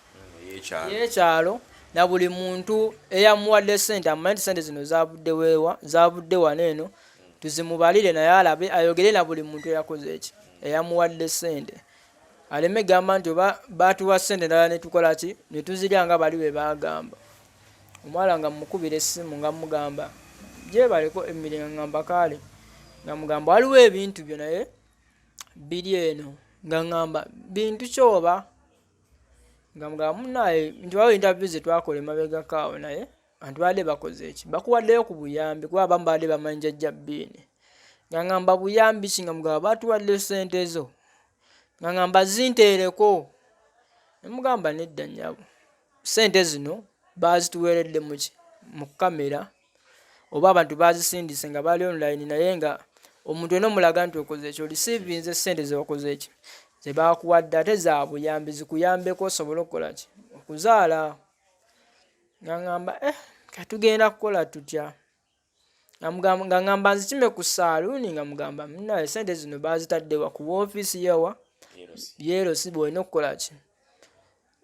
C: y'ekyalo, na buli muntu eyamuwadde sente amanyi nti sente zino zavudde weewa, zavudde wano eno, tuzimubalire naye alabe ayogere na buli muntu eyakoze eki, eyamuwadde sente. Aleme gamba nti oba baatuwa ssente endala ne tukola ki, ne tuzirya nga bali bwe baagamba. Omuwala nga mmukubira essimu nga mmugamba gyebaleko Emily nga ŋŋamba kaale nga mugamba waliwo ebintu byo naye biri eno nga ŋŋamba bintu ki oba nga mugamba munnaaye nti waliwo interview ze twakola emabegako awo naye abantu babadde bakoze ki bakuwaddeyo ku buyambi kuba abamu babadde bamanyi jjajja Bbiini nga ŋŋamba buyambi ki nga mugamba baatuwadde ssente zo nga ŋŋamba zinteereko ne mugamba nedda nnyabo. Ssente zino baazituweeredde mu ki? Mu kkamera oba abantu baazisindise nga bali online naye nga omuntu olina omulaga nti okoze ki olisiivinze ssente ze wakoze ki ze baakuwadde ate za buyambi zikuyambeko osobole okukola ki okuzaala. Nga ŋŋamba eh kati tugenda kukola tutya? Nga ŋŋamba nzikime ku saaluuni nga mugamba munnaye ssente zino baazitadde wa ku woofiisi yawa yeerosi bw'olina okukola ki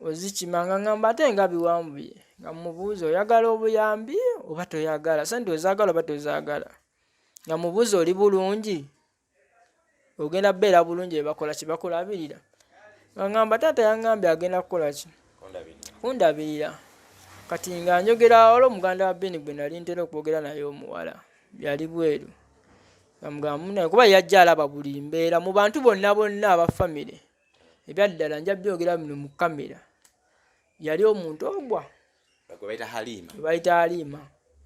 C: ozikima nga ŋŋamba ate nga biwanvuye nga mmubuuza oyagala obuyambi oba toyagala ssente ozaagala oba tozaagala nga mmubuuza oli bulungi ogenda beera bulungi bebakola ki bakulabirira nga ngamba taata yangambye agenda kukola ki kundabirira kati nga njogera waliwo omuganda wa Beni gwe nali ntera okwogera naye omuwala yali bweru nga mugamba munaye kuba yajja alaba buli mbeera mu bantu bonna bonna aba famire ebyaddala nja byogera bino mu kamera yali omuntu ogwa
B: gwe
C: bayita Halima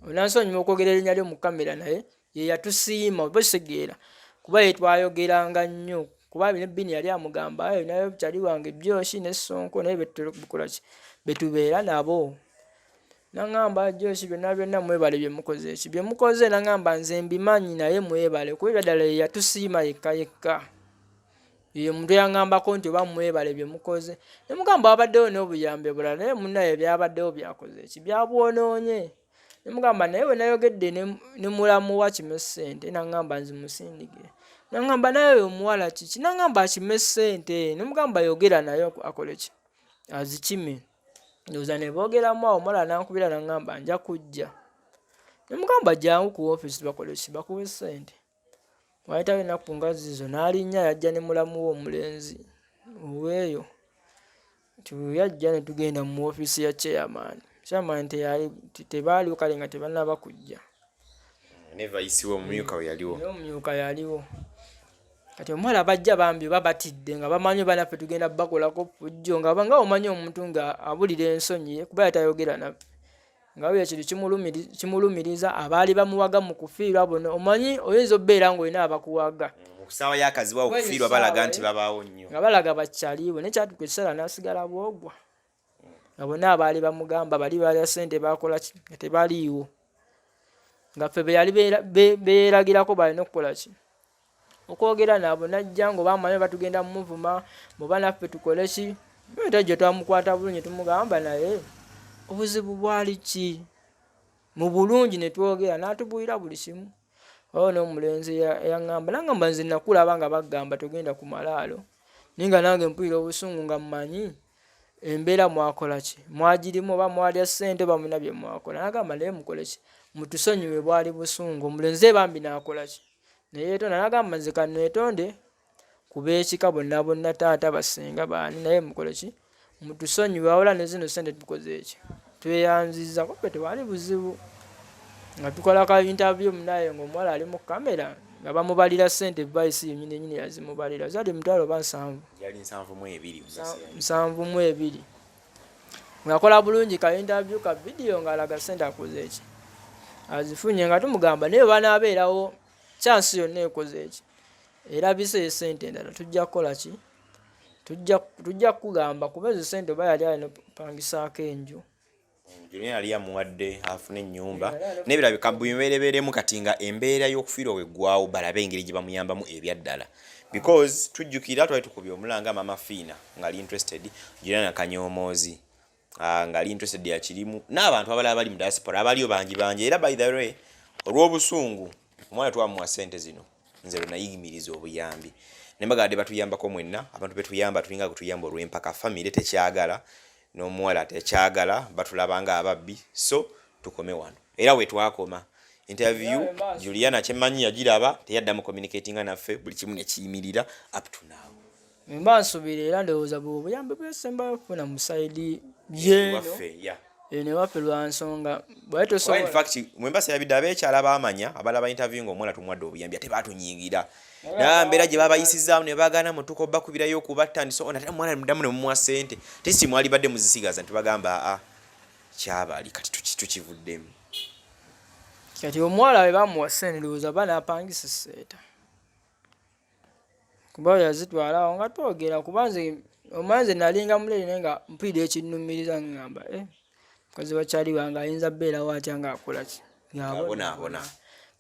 C: onansonyiwa okwogera erinnya lyo mu kamera naye ye yatusiima oba okitegeera kuba ye twayogeranga nnyo kuba ne Bini yali amugamba ayo naye kyali wange Joshi ne Sonko naye betukola ki betubeera nabo nangamba Joshi byonna byonna mwebale bye mukoze eki bye mukoze nangamba nze mbimanyi naye mwebale kuba ebyaddala ye yatusiima yekka yekka Ye omuntu eyangambako nti oba mwebale bye mukoze ne mugamba wabaddewo n'obuyambi obulala naye munnaye byabaddewo byakoze ki byabwonoonye ne mugamba naye bwe nayogedde ne mulamu we akime ssente nangamba nzimusindikire nangamba naye oyo omuwala kiki nangamba akime ssente ne mugamba yogera naye akole ki azikime ndowooza ne boogeramu awo omuwala n'ankubira nangamba nja kujja ne mugamba jangu ku woofiisi bakole ki bakuwe ssente. Waayitawo ennaku nga ziizo n'alinnya yajja ne mulamu we omulenzi oweeyo nti bwe yajja ne tugenda mu woofiisi ya chairman. Chairman teyali tebaaliwo kale nga tebannaba kujja.
B: Ne vayisi we omumyuka we yaliwo.
C: Naye omumyuka yaliwo. Kati omuwala bajja bambi oba batidde nga bamanyi oba naffe tugenda bakolako ffujjo nga nga omanyi omuntu nga abulira ensonyi kuba yatayogera naffe. Nga buli ekintu kimulumiriza abaali bamuwaga mu kufiirwa buno omanyi oyinza okubeera ng'olina abakuwaga
B: mu ssaawa y'akazibu awo okufiirwa balaga nti babaawo nnyo
C: nga balaga bakyaliiwe naye kyatuuka ekiseera n'asigala bwogwa nga bonna abaali bamugamba bali balya ssente baakola ki nga tebaliiwo nga ffe beyali beeragirako balina okukola ki okwogera nabo najja nga oba amanyi oba tugenda muvuma muba naffe tukole ki tajja twamukwata bulungi tumugamba naye obuzibu bwali ki mu bulungi ne twogera n'atubuulira buli kimu waliwo n'omulenzi eyaŋŋamba nangamba nze nakulaba nga bagamba togenda ku malaalo naye nga nange mpulira obusungu nga mmanyi embeera mwakola ki mwagirimu oba mwalya ssente oba mulina bye mwakola nagamba naye mukole ki mutusonyiwe bwali busungu omulenzi bambi n'akola ki neyeetonda nagamba nze kaneetonde ku b'ekika bonna bonna taata basenga baani naye mukole ki mutusonyiwe wabula ne zino ssente tukoze eki tweyanzizza kuba tewali buzibu nga tukola ka interview munaye ng'omuwala ali mu kamera nga bamubalira ssente vice yenyini yenyini yazimubalira zali 70 oba 70
B: yali 72
C: 72 ng'akola bulungi ka interview ka video ng'alaga ssente akoze eki azifunye nga tumugamba naye banaabeerawo chance yonna ekoze eki erabise esente endala tujja kukola ki tujja kukugamba kuba ezo sente oba yali alina opangisaako enju
B: Juliana yali yamuwadde afune ennyumba n'ebirabika bibeerebeeremu kati nga embeera y'okufiirwa weggwawo balabe engeri gye bamuyambamu ebyaddala because tujjukira twali tukubye omulanga Mama Fiina ng'ali interested Juliana Kanyoomoozi ng'ali interested yakirimu n'abantu abalala bali mu diaspora abaliyo bangi bangi era by the way olw'obusungu omwana twamuwa ssente zino nze lwe nayimiriza obuyambi ne mbagadde batuyambako mwenna abantu betuyamba tulinga kutuyamba olw'empaka famire tekyagala n'omuwala tekyagala batulaba nga ababbi so tukome wano era we twakoma interview Juliana kyemmanyi yagiraba teyaddamu communicatinga naffe buli kimu ne kiyimirira up to now.
C: Mba nsuubira era ndowooza bwe obuyambi bwesembayo okufuna mu side yeeno eno ewaffe lwa nsonga bwali tosobola.
B: In fact mwemba sirabidde abekyala bamanya abalaba interview nga omuwala tumuwadde obuyambi ate batunyingira naye mbeera gye babayisizaamu ne bagaana mutuka obakubirayo okubatta and so on ate omuwala muddamu ne mumuwa ssente tesi mwalibadde muzisigaza nti bagamba aa kyabali kati tukivuddemu.
C: Kati omuwala bwe bamuwa ssente ndowooza banapangisa esseeta. Kuba yazitwala awo nga twogera kuba nze omanyi nze nalinga mulere naye nga mpulira ekinnumiriza ngamba eh, mukazi wa kyali wange ayinza beerawo atya ng'akola ki
B: ng'abonaabona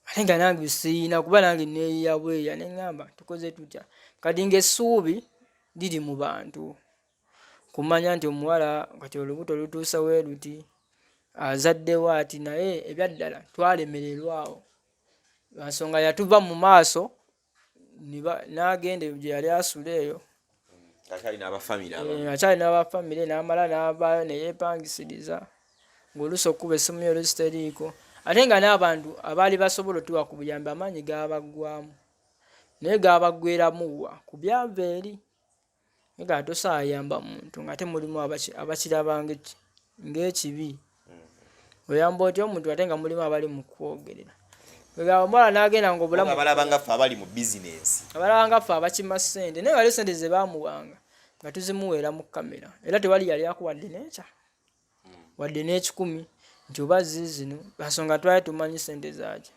C: ate nga nange siyina kuba nange neeyiya bweya ne ngamba tukoze tutya kati ng'essuubi liri mu bantu kumanya nti omuwala kati olubuto lutuuse we luti azaddewo ati naye ebyaddala twalemererwa awo lwansonga yatuva mu maaso n'agenda gye yali asula eyo
B: akyali
C: n'abafamire eh, n'amala n'avaayo ne yeepangisiriza ng'oluusi okukuba essimu ye oluusi teriiko ate nga n'abantu abaali basobola otuwa ku buyambi amaanyi gaabaggwamu naye gaabaggweramu wa ku byava eri Naye nga tosaayamba muntu ng'ate mulimu abakiraba ng'ekibi. Oyamba otya omuntu ate nga mulimu abali mu kukwogerera. Omuwala n'agenda ng'obulamu
B: abalaba nga ffe abali mu bizinensi.
C: Abalaba nga ffe abakima ssente naye waliwo ssente ze baamuwanga nga tuzimuweera mu kkamera era tewali yali akuwadde n'ekya. wadde n'ekikumi nti oba ziizino lwansonga twali tumanyi sente zaaki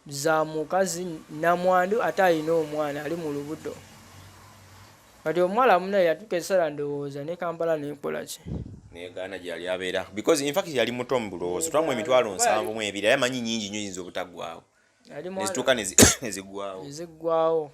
C: za mukazi namwandu ate alina omwana ali mu lubuto kati omuwala munaye yatuuka ekiseera ndowooza ne kampala nekolaki
B: negaana gyeyali abeera because infact yali muto mu bulowoozo twamu 720,000 yali amanyi nyingi nnyo yinza obutaggwawo nezituuka nezigwawo
C: neziggwawo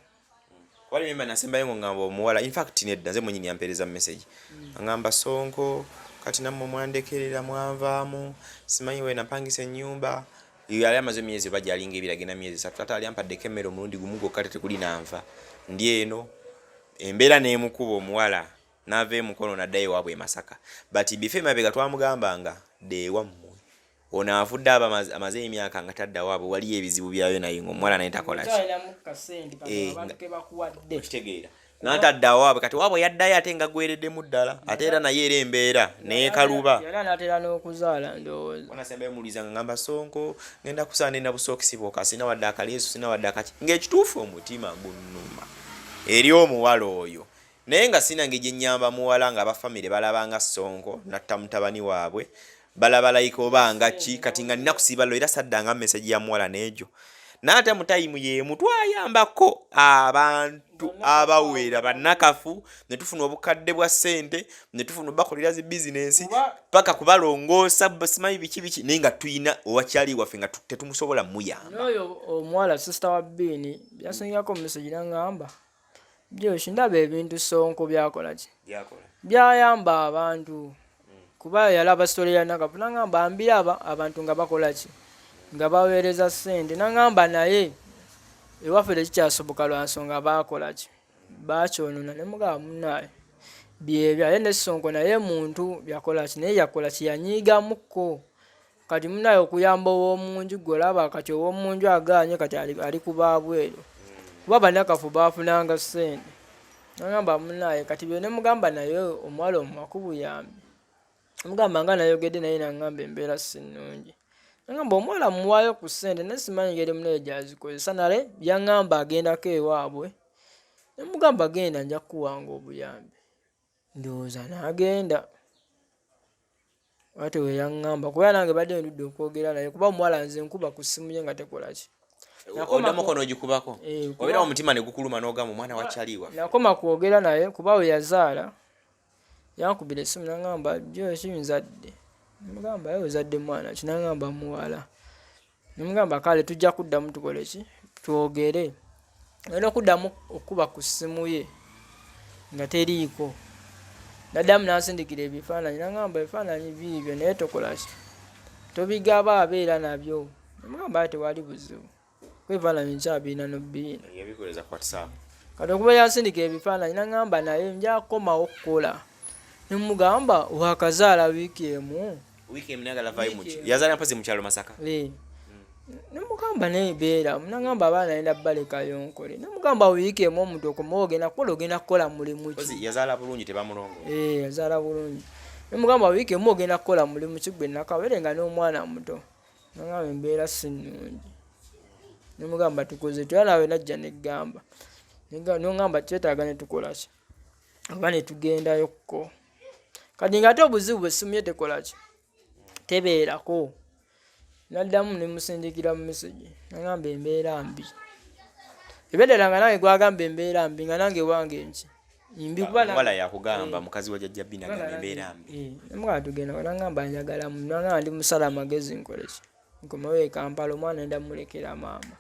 B: Kuba remember nasembayo ngo ngamba omuwala in fact nedda nze mwenyini yampeereza message mm. angamba sonko kati nammwe mwandekerera mwanvaamu simanyi we napangisa ennyumba yali amaze emyezi oba gyalinga ebiri agenda myezi esatu taata ali ampaddeko emmere omulundi gumu gwokka tetekuli nanva ndi eno embeera n'emukuba omuwala n'ava emukono naddayo ewaabwe e masaka but before emabega twamugambanga dda ewammwe Ono avudde aba amaze emyaka nga tadda waabwe waliyo ebizibu byayo naye ng'omuwala naye takola ki
C: eh,
B: okitegeera natadda waabwe kati waabwe yaddayo ate nga gwereddemu ddala ate era naye era embeera nekaluba
C: natera n'okuzaala ndowooza
B: nasembayo muliza nga ngamba sonko ngenda kusaana nina busookisi bwoka sina wadde akaleesu sina wadde akaki ng'ekituufu omutima gunnuma eri omuwala oyo Naye nga sirina ngeri gyenyamba muwala nga aba family balaba nga Ssonko natta mutabani waabwe balaba like oba nga ki kati nga nina kusiiba lo era saddanga message ya muwala neegyo naye ate mu time yeemu twayambako abantu abawera banakafu ne tufuna obukadde bwa ssente ne tufuna obakolera zi bizinensi paka kubalongoosa simanyi biki biki naye nga tulina owakyali waffe nga tetumusobola muyamba.
C: N'oyo omuwala sister wa Bean yasingako message nangamba Josh ndaba ebintu Ssonko byakola ki byayamba abantu kuba yalaba story ya Nakafu nangamba mbiraba abantu nga bakola ki nga baweereza ssente nangamba naye ewaffe tekikyasoboka lwa nsonga baakola ki baakyonona ne mugamba munnaaye byebyo ate ne Ssonko naye muntu yakola ki naye yakola ki yanyiigamukko. Kati munaye okuyamba owomunju gwe olaba kati owomunju aganye kati ali ku babweru kuba banakafu bafunanga sente nagamba munaye kati byo nemugamba naye omuwala omuwa kubuyambi mugamba nga nayogedde naye nangamba embeera sinungi nangamba omuwala muwayo ku sente naye simanyi ngeri munaye gyazikozesa nale yangamba agendako ewaabwe nemugamba genda nja kukuwanga obuyambi ndowooza nagenda Bwatyo bwe yaŋŋamba kuba nange badde ndudde okwogera naye kuba omuwala nze nkuba ku ssimu ye nga tekola ki.
B: Oddamuko n'ogikubako eh, obeera omutima ne gukuluma n'ogamba omwana wa kyali waffe.
C: Nakoma kwogera naye kuba we yazaala yankubira essimu n'aŋŋamba Josh nzadde. Namugamba ye ozadde mwana ki? N'aŋŋamba muwala. Nemugamba kale tujja kuddamu tukole ki twogere. Ngenda okuddamu okukuba ku ssimu ye nga teriiko. Naddamu n'ansindikira ebifaananyi n'angamba ebifaananyi biibyo naye tokola ki tobigaba abeera nabyo. Nemugamba aye tewali buzibu kuba ebifaananyi nkyabirina n'obirina.
B: Yabikuweereza ku WhatsApp?
C: Kati okuva yansindika ebifaananyi n'angamba naye nja kukomawo kukola. Ne mmugamba waakazaala wiiki emu.
B: Wiiki emu naye nga lavayo mu yazaala mpozi mu kyalo Masaka.
C: Eh. Ne mugamba Namba naye beera nangamba abaana nenda balekayo nkole, namugamba wiiki emu omuntu okomawo ogenda kukola, ogenda kukola mulimu ki?
B: Yazaala bulungi, tebamulongo.
C: Eh, yazaala bulungi. Nemugamba wiiki emu ogenda kukola mulimu ki gwe nakawere nga n'omwana muto? Nangamba embeera si nnungi. Nemugamba tukoze tutya? Nawe najja neggamba nongamba kyetaaga ne tukola ki oba ne tugendayo kko. Kati ng'ate obuzibu bwe essimu ye tekola ki, tebeerako. Naddamu ne musindikira message nangamba embeera mbi. Ebyaddala nga nange gwagamba embeera mbi nga nange wange nki mbi kuba
B: omuwala yakugamba, mukazi wa jjajja Bina agamba embeera mbi.
C: Eh, namugamba tugenda, nangamba njagala, nangamba ndi musala amagezi nkole ki, nkomewo e Kampala, omwana enda mulekera maama,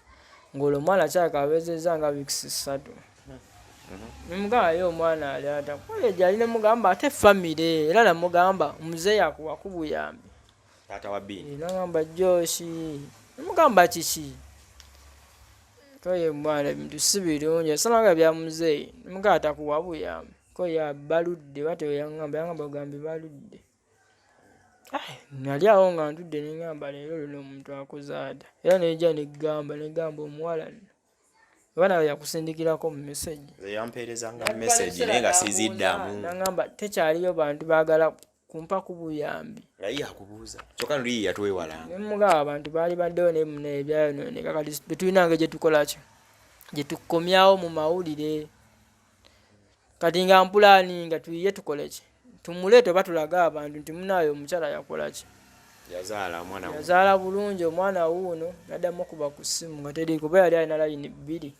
C: ng'olwo omwana kyakawezezza nga weeks 3. Nemugamba ye omwana ali ata college ali, nemugamba ate famire, era namugamba muzeeyi akuwaku buyambi.
B: Taata wa Bini.
C: Eh, nagamba Joshi, nemugamba kiki koye mwana ebintu si birungi asanga bya muzeeyi, nemugamba takuwa buyambi koye baludde batyo, yaŋŋamba yangamba ogambe baludde. Nali awo nga ntudde neŋŋamba leero luno omuntu akoze atya, era nejja neggamba negamba omuwala nno oba nawe yakusindikirako mu message.
B: Nze yampeerezanga message naye nga siziddamu.
C: Nangamba tekyaliyo bantu baagala kumpa ku buyambi.
B: Naye yakubuuza kyokka nuli yatwewalanga.
C: Nemugamba abantu baali baddewo naye muna ebyayonooneka, kati tetulina ngeri gyetukola ki gyetukomyawo mu mawulire. Kati nga mpulaninga tuyiye tukole ki, tumuleete oba tulage abantu nti munaayo omukyala yakola ki,
B: yazaala omwana.
C: Yazaala bulungi omwana wuuno. Naddamu okuba ku ssimu nga teriiko, oba yali alina layini bbiri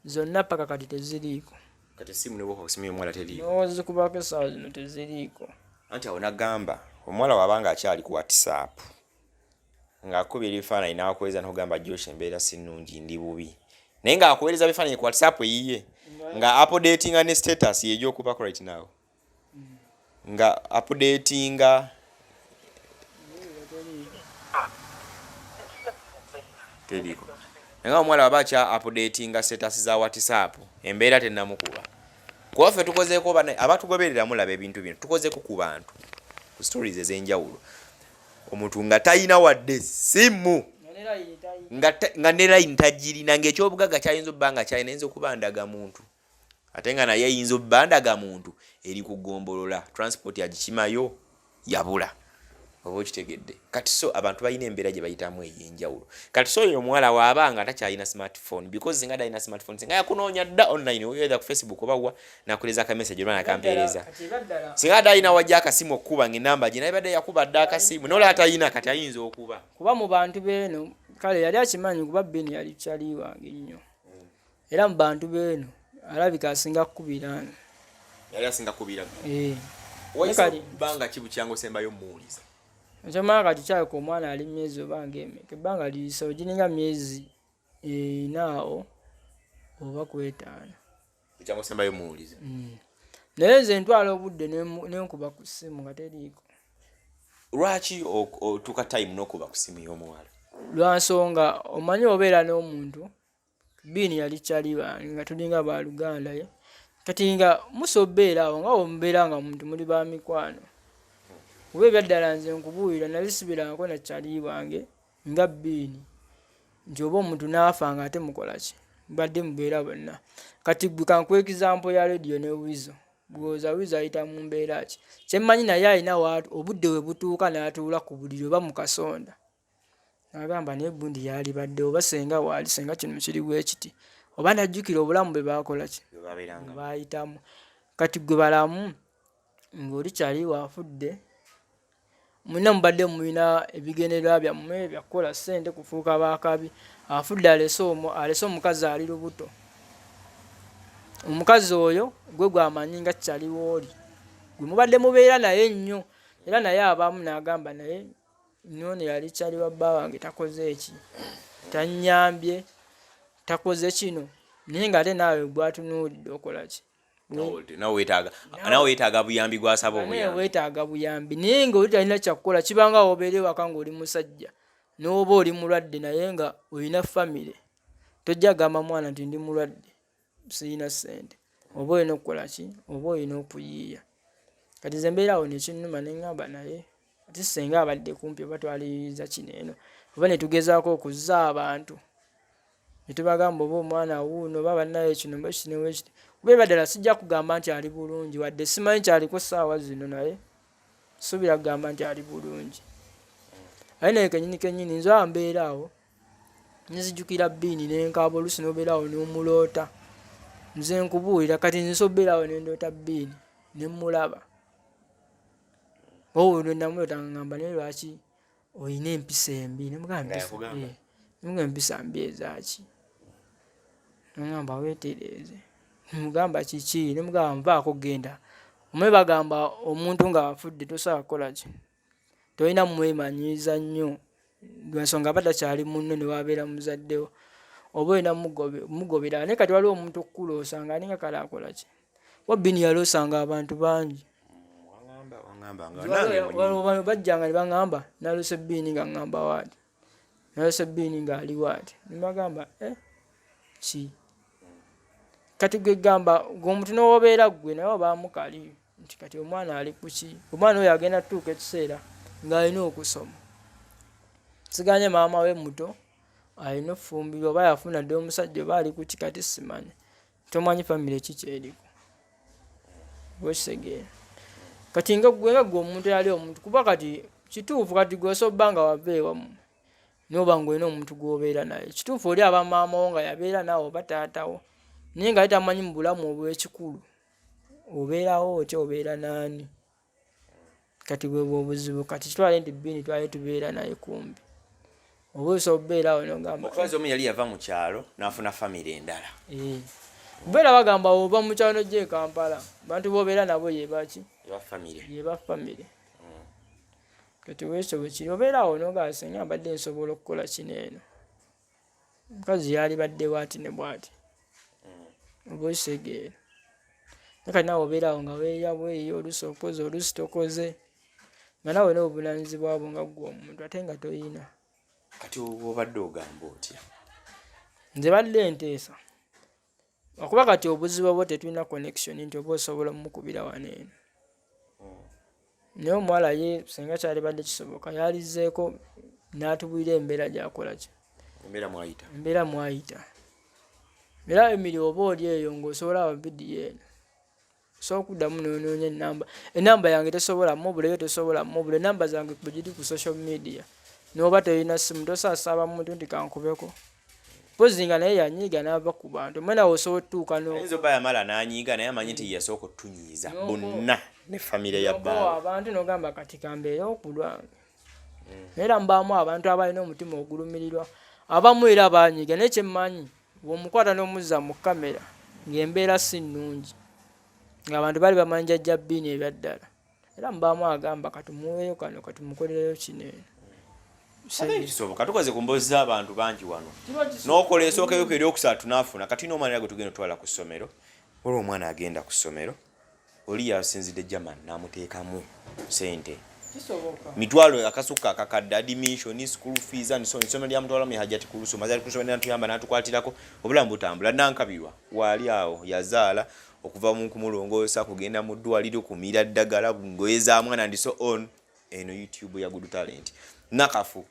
C: zonna paka kati teziriiko.
B: Kati essimu ne bwoka kusimu y'omuwala teriiko.
C: Nowozikubako essaawa zino teziriiko.
B: Anti awo nagamba omuwala wabanga akyali ku WhatsApp ng'akubira ebifaananyi n'akuweereza n'okugamba Josh embeera si nnungi ndi bubi, naye ng'akuweereza bifaananyi ku WhatsApp eyiye nga updatinga ne status yegyokubako right now nga updatinga teriko, naye nga omuwala waba akya updatinga status za WhatsApp embeera tennamukuba. Kuba ffe tukozeeko abatugoberera mulaba ebintu bino, tukozeeko ku bantu ku stories ez'enjawulo, omuntu nga talina wadde ssimu, nga ne line tagirina, ng'ekyobugagga kyayinza obba nga kyalina ayinza okuba ndagamuntu, ate nga naye eyinza obba ndagamuntu eri kugombolola transport agikimayo yabula, oba okitegedde. Kati so abantu balina embeera gye bayitamu ey'enjawulo. Kati so oyo omuwala waaba nga takyalina smartphone, because singa talina smartphone singa yakunoonya dda online either ku Facebook oba wa nakuleeza aka message oba nakampeereza. Singa adde alina wajja akasimu okukuba ng'enamba gye naye badde yakuba dda akasimu nola atalina, kati ayinza okuba
C: kuba mu bantu beeno kale yali akimanyi, kuba Bini yali kyali wange nnyo, era mu bantu beeno alabika asinga kukubira.
B: Yali asinga kubira.
C: Eh.
B: Bbanga ki bukyanga osembayo muwuliza?
C: Ekyomala kati kyaleka omwana ali myezi oba ngaemeka, ebbanga liyise ogiringa myezi 4 awo oba ku 5.
B: Bukyanga osembayo muwuliza.
C: Naye nze ntwala obudde nenkuba ku ssimu nga teriiko.
B: Lwaki otuuka time n'okuba ku ssimu y'omuwala?
C: Lwansonga omanyi obeera n'omuntu, Biini yali kyali bange nga tulinga baluganda ye, kati nga musa obeera awo nga omubeera nga muntu muli ba mikwano, kuba ebyaddala nze nkubuulira nali sibirangako na kyali wange nga Biini nti oba omuntu n'afa nga ate mukola ki, mbadde mubeera bonna. Kati gwe kankuwa example ya Radio ne Weasel, gwoza Weasel ayita mu mbeera ki kyemmanyi, naye alina obudde we butuuka n'atuula ku buliri oba mu kasonda n'agamba naye gundi yalibadde oba senga waali senga kino kiri bwe kiti, oba najjukira obulamu bwe baakola ki bayitamu. Kati gwe balamu ng'oli kyali waafudde, mulina mubadde mulina ebigendererwa byammwe byakukola ssente kufuuka baakabi, afudde alese omukazi ali lubuto, omukazi oyo gwe gwamanyi nga kyali wooli gwe mubadde mubeera naye nnyo, era naye abamu n'agamba naye noono yali kyali wa bba wange takoze eki, tannyambye, takoze kino, naye ng'ate naawe gwatunuulidde okola ki?
B: Nawe weetaaga buyambi, gwasaba obuyambi.
C: Weetaaga buyambi, naye ng'oli talina kyakukola. Kibanga wobeera ewaka ng'oli musajja n'oba oli mulwadde naye nga olina famire, tojja gamba mwana nti ndi mulwadde sirina ssente, oba olina okukola ki, oba olina okuyiiya. Kati nze mbeera awo nekinnuma ne ŋŋamba naye ate singa abadde kumpi oba twaliyiriza kino eno. Oba ne tugezaako okuzza abantu ne tubagamba oba omwana wuuno oba bannaye kino oba kino wekiti, kuba eba ddala sijja kugamba nti ali bulungi, wadde simanyi kyaliko ssaawa zino, naye suubira kugamba nti ali bulungi. Aye naye kenyini kenyini nze ambeera awo nzijukira Bbiini nenkaaba, oluusi nobeera awo n'omuloota. Nze nkubuulira kati nze nsobola obeera awo nendoota Bbiini nemmulaba, owo lwe namuloota nga ngamba, naye lwaki olina empisa embi? Nemugamba empisa mbi ezaaki? Nangamba weetereeze. Nemugamba kiki? Nemugamba nvaako genda. Omanyi bagamba omuntu ng'afudde tosobola kukola ki, tolina mwemanyiiza nnyo lwansonga aba takyali munno, newabeera muzaddewo oba olina mugobera. Naye kati waliwo omuntu okukuloosa nga alinga kale akola ki, kuba Bbiini yaloosanga abantu bangi. Bajjanga ne baŋŋamba naloose Bbiini nga ŋŋamba waati, naloose Bbiini ng'ali waati, ne mbagamba eh ki. Kati gwe gamba gwe omuntu n'owobeera ggwe naye obaamu kali nti kati omwana ali kuki, omwana oyo agenda tutuuka ekiseera ng'alina okusoma. Siganye maama we muto alina okufumbirwa oba yafuna dda omusajja oba ali kuki, kati simanyi, tomanyi famire ki kyeriko, okitegeera? Kati nga gwe nga gwe omuntu eyali omuntu, kuba kati kituufu kati gwe osobola obba nga wava ewammwe noba nga olina omuntu gw'obeera naye, kituufu oli aba maama wo nga yabeera naawe oba taata wo, naye nga ye tamanyi mu bulamu obw'ekikulu obeerawo otya, obeera naani. Kati bwebwo obuzibu. Kati kitwale nti Bbiini twali tubeera naye kumbi, oba osobola okubeera awo nogamba
B: omukazi omu yali yava mu kyalo n'afuna famire endala.
C: Kubeera bagamba oba mu kyalo nojja e Kampala, bantu bobeera nabo yebaki?
B: Eba famire.
C: Yeba famire. Kati wekyo bwekiri, obeera awo nogamba singa mbadde nsobola okukola kino, eno omukazi yalibadde bwati ne bwati, oba okitegeera? Naye kati naawe obeera awo nga weeya bweyi, oluusi okoze oluusi tokoze, nga naawe olina obuvunaanyizibwa bwo nga ggwe omuntu ate nga toyina.
B: Kati obadde ogamba otya?
C: Nze badde nteesa, okuba kati obuzibu obwo tetulina connection nti oba osobola omukubira wano eno, naye omuwala ye singa kyalibadde kisoboka yalizzeeko n'atubulira embeera gy'akola ki,
B: embeera mwayita,
C: embeera mwayita. Era Emily oba oli eyo ng'osobola aba vidiyo eno, osobola okuddamu n'onoonya enamba, enamba yange tosobola mubula, yo tosobola mubula, enamba zange bwe giri ku social media, n'oba tolina ssimu tosobola saba muntu nti kankubeko, mpozi nga naye yanyiiga n'ava ku bantu. Omanyi nawe osobola otutuuka
B: ayinza obba yamala n'anyiiga, naye amanyi nti yasooka otunyiiza bonna ne famire ya bbaawe.
C: Abantu n'ogamba kati kambeere okulwange, naye era mubaamu abantu abalina omutima ogulumirirwa, abamu era banyiiga, naye kyemmanyi bw'omukwata n'omuzza mu kamera ng'embeera si nnungi, ng'abantu bali bamanyi jjajja Bbiini ebyaddala, era mubaamu agamba katumuweeyo kano, katumukolereyo kino eno.
B: Ate kisoboka, tukoze ku mboozi z'abantu bangi wano n'okola esookayo ku eryokusatu n'afuna. Kati tulina omwana era gwe tugenda otwala ku ssomero, olwo omwana agenda ku ssomero, oli yasinzidde German n'amuteekamu sente mitwalo akasukka akakadde, admission, school fees and so on. Essomero lyamutwalamu Hajati Kulusoma, Hajati Kulusoma natuyamba n'atukwatirako, obulamu butambula. Nankabirwa waali awo yazaala, okuva mu kumulongoosa, kugenda mu ddwaliro, kumira ddagala, ngoye za mwana and so on. Eno YouTube ya Good Talent nakafu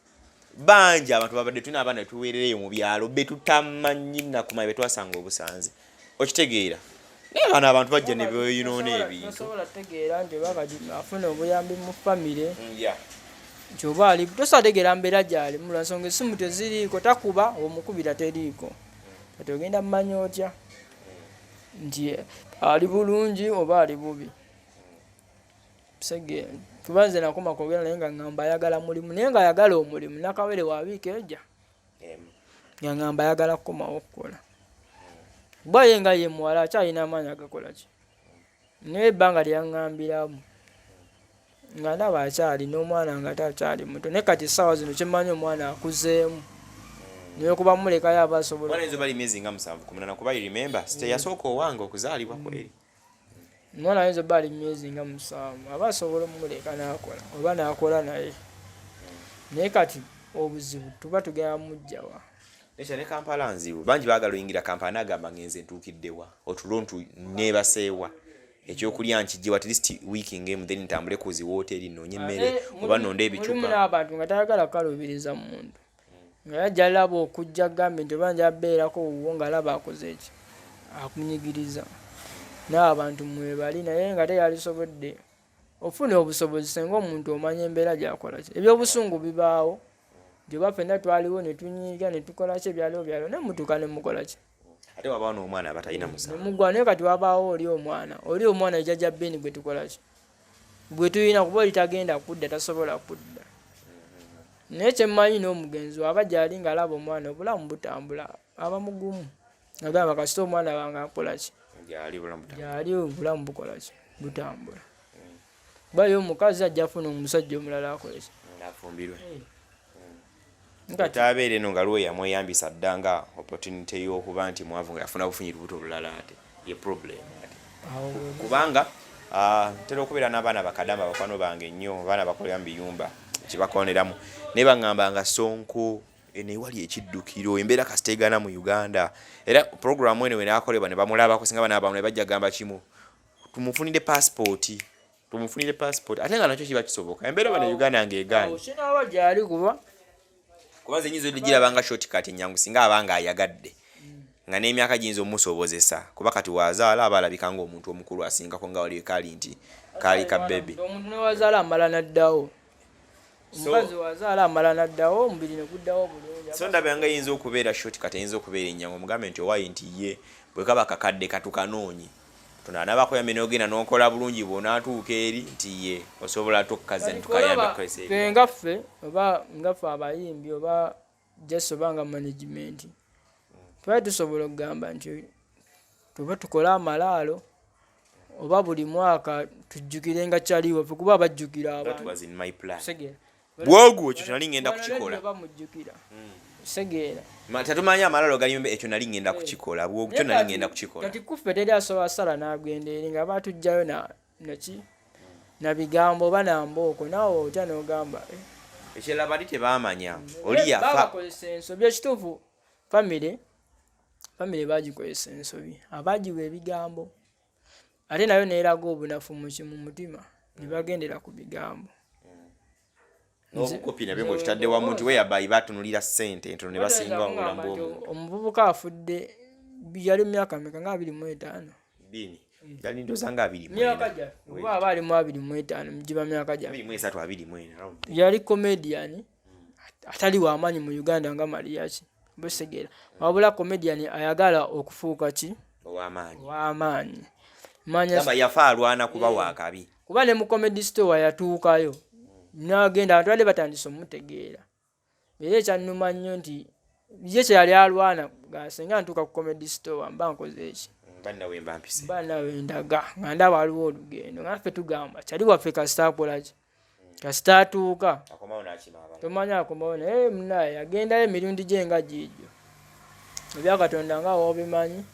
B: bangi abantu babadde tulina abaana tuweerereyo mu byalo betutamanyi nakumanya betwasanga obusanzi, okitegeera? Naye bano abantu bajja ne beyonoona ebintu.
C: Tosobola tegeera nti oba kati afuna obuyambi mu famire, nti oba ali, tosobola tegeera mbeera gyalimu lwansonga essimu teziriiko, takuba, omukubira teriiko. Kati ogenda mumanya otya nti ali bulungi oba ali bubi? Sege kuba nze nakoma kwogera naye nga ŋŋamba ayagala mulimu, naye ng'ayagala omulimu nakawere wabiika eja nga ŋŋamba ayagala kukomawo okukola, kuba ye nga ye muwala akyalina amaanyi agakola ki, naye ebbanga lyaŋŋambiramu nga ndaba akyali n'omwana nga ate akyali muto. Naye kati essaawa zino kyemmanyi omwana akuzeemu, naye okuba mulekayo aba asobola.
B: Omwana ayinza oba ali myezi nga 7 ku 8, kuba you remember site yasooka owange okuzaalibwa kweri.
C: Omwana ayinza obba ali myezi nga 7, aba asobola omuleka n'akola oba n'akola naye, naye kati obuzibu tuba tugenda mujjawa?
B: Nekya ne Kampala nzibu, bangi baagala oyingira Kampala nagamba ngenze ntuukiddewa, otulo ntu neebaseewa, ekyokulya nkijjewa, at least wiiki ng'emu, then ntambule ku zi wooteri noonye emmere oba nonde
C: Mulimu
B: ebicupa.
C: N'abantu nga tayagala kukalubiriza muntu. Nga yajja alaba okujja agambe nti oba nja beerako wuwo, ng'alaba akoze eki, akunyigiriza. N'abantu mwebali, naye nga teyalisobodde ofuna obusobozi senga omuntu omanya embeera gyakola ki. Ebyobusungu bibaawo nti oba ffenna twaliwo ne tunyiiga ne tukola ki, ebyaliwo byaliwo, naye mutuuka ne mukola ki.
B: Ate wabaawo n'omwana aba talina musango.
C: Nemugwa. Naye kati wabaawo oli omwana jjajja Beni gwe tukola ki, gwe tulina, kuba oli tagenda kudda, tasobola kudda. Naye kyemmanyi n'omugenzi waba gyali ng'alaba omwana obulamu butambula, aba mugumu, agamba kasita omwana wange akola ki,
B: gyali bulamu.
C: Gyali obulamu bukola ki, butambula. Kuba ye omukazi ajja afuna omusajja omulala akole ki.
B: Afumbirwe.
C: Kati
B: tabeera eno nga lwe yamweyambisa dda nga opportunity y'okuba nti mwavu, nga yafuna bufunyi lubuto olulala, ate ye problem ate.
C: Awo
B: kubanga ntera okubeera n'abaana bakadama, bakwano bange nnyo, abaana bakolera mu biyumba kibakoneramu, naye baŋŋamba nga Sonko eno ewali ekiddukiro, embeera kasita egaana mu Uganda. Era programu eno wenaakolebwa ne bamulabako, singa bana abamu ne bajja gamba kimu, tumufunire passport, tumufunire passport, ate nga nakyo kiba kisoboka embeera bano Uganda ng'egaanye.
C: Awo kinaaba gyali kuba
B: Kuba nze nyinza ogiraba nga shortcut enyangu singa aba nga ayagadde, nga n'emyaka giyinza omusobozesa, kuba kati wazaala aba alabika ng'omuntu omukulu asingako nga wali kaali nti kaali ka baby.
C: Omuntu newazaala amala naddawo, omukazi wazaala amala naddawo, omubiri ne guddawo bulungi.
B: So ndaba nga eyinza okubeera shortcut, eyinza okubeera enyangu, omugambe nti owaayi nti ye bwe kaba kakadde katukanoonye, Katonda anaaba akuyambye n'ogenda n'okola bulungi, bw'onaatuuka eri nti ye osobola ate okukaza ntukayambe okukozesa.
C: Ffe nga ffe, oba nga ffe abayimbi, oba just oba nga management, twali tusobola okugamba nti tuba tukole amalaalo oba buli mwaka tujjukire nga kyali waffe, kuba bajjukira
B: That
C: abantu.
B: was in my plan.
C: Segeera.
B: Bwogu ekyo nali ngenda kukikola.
C: Bamujjukira, segeera.
B: Tetumanyi amalalo galimu, ekyo nali ngenda kukikola. Bwogu kyo nali ngenda kukikola.
C: Kati kuffe teri asobola sala n'agenda eri nga batujjayo na naki na bigambo oba nambooko, naawe otya n'ogamba eh.
B: Ekirala bali tebamanya oli yafa.
C: Babakozesa ensobi. Ekituufu famire bagikozesa ensobi, abagiwa ebigambo, ate nayo neeraga obunafu muki mu mutima, ne bagendera ku bigambo.
B: N'obukopi nabyo ng'okitadde wamu nti weyabayi batunulira ssente entono ne basinga obulamu bw'omuntu.
C: Omuvubuka afudde yali mu myaka meka? Nga 25.
B: Bini yali ndooza nga abiri mu
C: Myaka
B: ena.
C: gyaffe, oba aba ali mu 25, giba myaka gyaffe.
B: 23, 24, around there.
C: Yali comedian atali wamaanyi mu Uganda nga Mariachi busegeera, wabula comedian ayagala okufuuka ki?
B: Ow'amaanyi.
C: Ow'amaanyi manya.
B: Gamba yafa alwana kuba wakabi.
C: Kuba ne mu Comedy Store yatuukayo n'agenda, abantu badde batandise omutegeera. Era ekyannuma nnyo nti ye kyeyali alwana nga singa ntuuka ku Comedy Store mba nkoze eki,
B: Bannawe mba mpise.
C: Mba nawe ndaga nga ndaba waliwo olugendo, nga naffe tugamba kyali waffe kasita akola ki, kasita atuuka.
B: Akomawo n'akima abalala.
C: Tomanyi akomawo, naye munaye agendayo emirundi gye nga giigyo, ebyakatonda nga wobimanyi.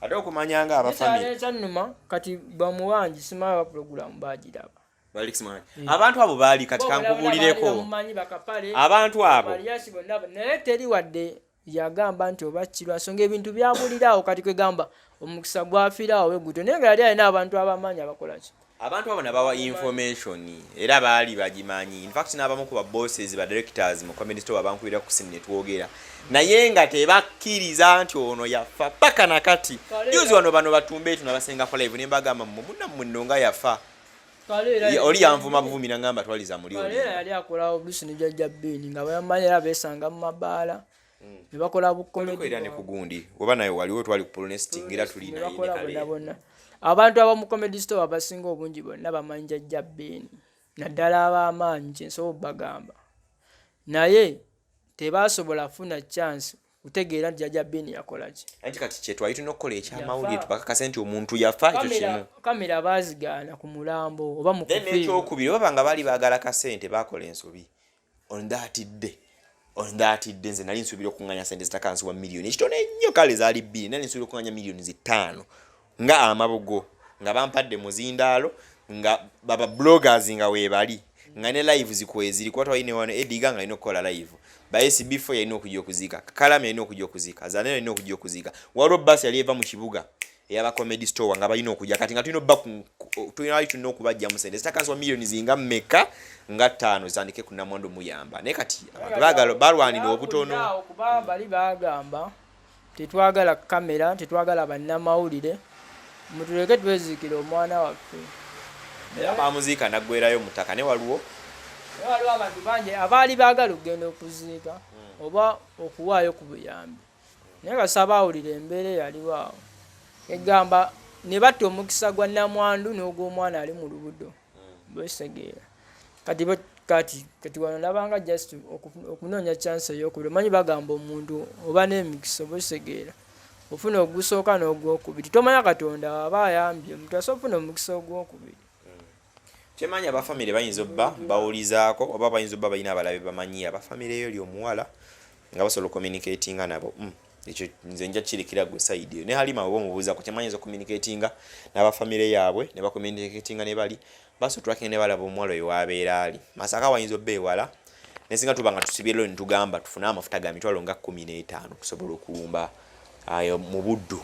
B: Ate okumanya nga abafamire.
C: Ekyannuma kati bamuwangi simanyi ba puroguramu bagiraba.
B: Alex Mwangi. Abantu abo baali kati kankubuulireko.
C: Bamumanyi bakapale.
B: Abantu abo.
C: Mariachi bonna, naye teri wadde yagamba nti oba kirwa nsonga ebintu byabuliraawo. Kati kwegamba omukisa gwafiiraawo we gutyo, naye nga yali alina abantu abamanyi abakola ki.
B: Abantu abo nabawa information era baali bagimanyi. In fact n'abamu ku ba bosses, ba directors mu Comedy Store bankubira ku simu ne twogera, naye nga tebakkiriza nti ono yafa paka nakati. Juzi wano bano batumbe etu nabasengako live ne mbagamba mmwe munnammwe nno nga yafa. Oli yanvuma buvumi nangamba twaliza muli oli.
C: Kaleera yali akola oluusi ne jjajja Beeni nga bamanyi, era beesanga mu mabaala ne bakola
B: Tuliko
C: bu comedy.
B: Era ne ku gundi oba naye waliwo, twali ku Polonesting era tuli
C: ne
B: naye ne
C: bakola bonna
B: Kaleera.
C: Bonna abantu ab'omu Comedy Store abasinga obungi bonna bamanyi jjajja Beeni, naddala ab'amaanyi, kyensobola obbagamba, naye tebasobola kufuna chance kutegeera nti jjajja Beeni yakola ki.
B: Anti kati kyetwali tulina okukola ekyamawulire, tubakakase nti omuntu yafa, ekyo kimu.
C: Kamera baazigaana ku mulambo oba mu
B: Then
C: kufiirwa.
B: Ekyokubiri, baba nga baali baagala kasente, baakola ensobi on that day. On that day nze nali nsuubira okuŋŋanya sente zitakansi wa miliyoni ekitono ennyo, kale zaali 2. Nali nsuubira okuŋŋanya miliyoni 5 nga amabugo, nga bampadde muzindaalo, nga baba bloggers nga weebali, nga ne live zikweziri, kuba twalina wano Ediga nga alina okukola live, ba SB4 yalina okujja okuziika, Kalami yalina okujja okuziika, Zanero yalina okujja okuziika, waliwo basi yali eva mu kibuga. Eyaba Comedy Store nga balina okujja kati nga tulina obba tulina tulina okubajjamu sente zitakanswa miliyoni zinga mmeka nga 5 zitandike ku namwandu muyamba, naye kati abantu baagala balwanira obutono.
C: Awo kuba bali bagamba, "Tetwagala kamera, tetwagala bannamawulire, mutuleke tweziikire omwana waffe."
B: Era bamuziika naggwerayo mu ttaka ne waliwo
C: Naye waliwo abantu bangi abaali baagala okugenda okuziika oba okuwaayo ku buyambi, naye kasa baawulira embeera eyaliwo awo, egamba ne batta omukisa gwa namwandu n'ogw'omwana ali mu lubuto. Bwesegeera kati wano nabanga just okunoonya chance eyokubiri. Omanyi bagamba omuntu oba n'emikisa, bwesegeera ofuna ogusooka n'ogwokubiri, tomanya Katonda aba ayambye omuntu asobola ofuna omukisa ogwokubiri.
B: Kyemanyi abafamire bayinza obba bawulizaako oba bayinza obba balina abalabe, bamanyi abafamire eyo ly omuwala nga basobola ocommunicatinga nabo. Ekyo nze nja kirikira gwe side eyo ne Halima oba omubuuzaako. Kyemanyi nza ocommunicatinga n'abafamire yaabwe ne bacommunicatinga ne bali basobola tracking ne balaba omuwala oyo wabeera ali Masaka, wayinza obba ewala. Nesinga tuba nga tusibye lo netugamba tufune amafuta ga mitwalo nga 15 tusobola okulumba ayo mu Buddu,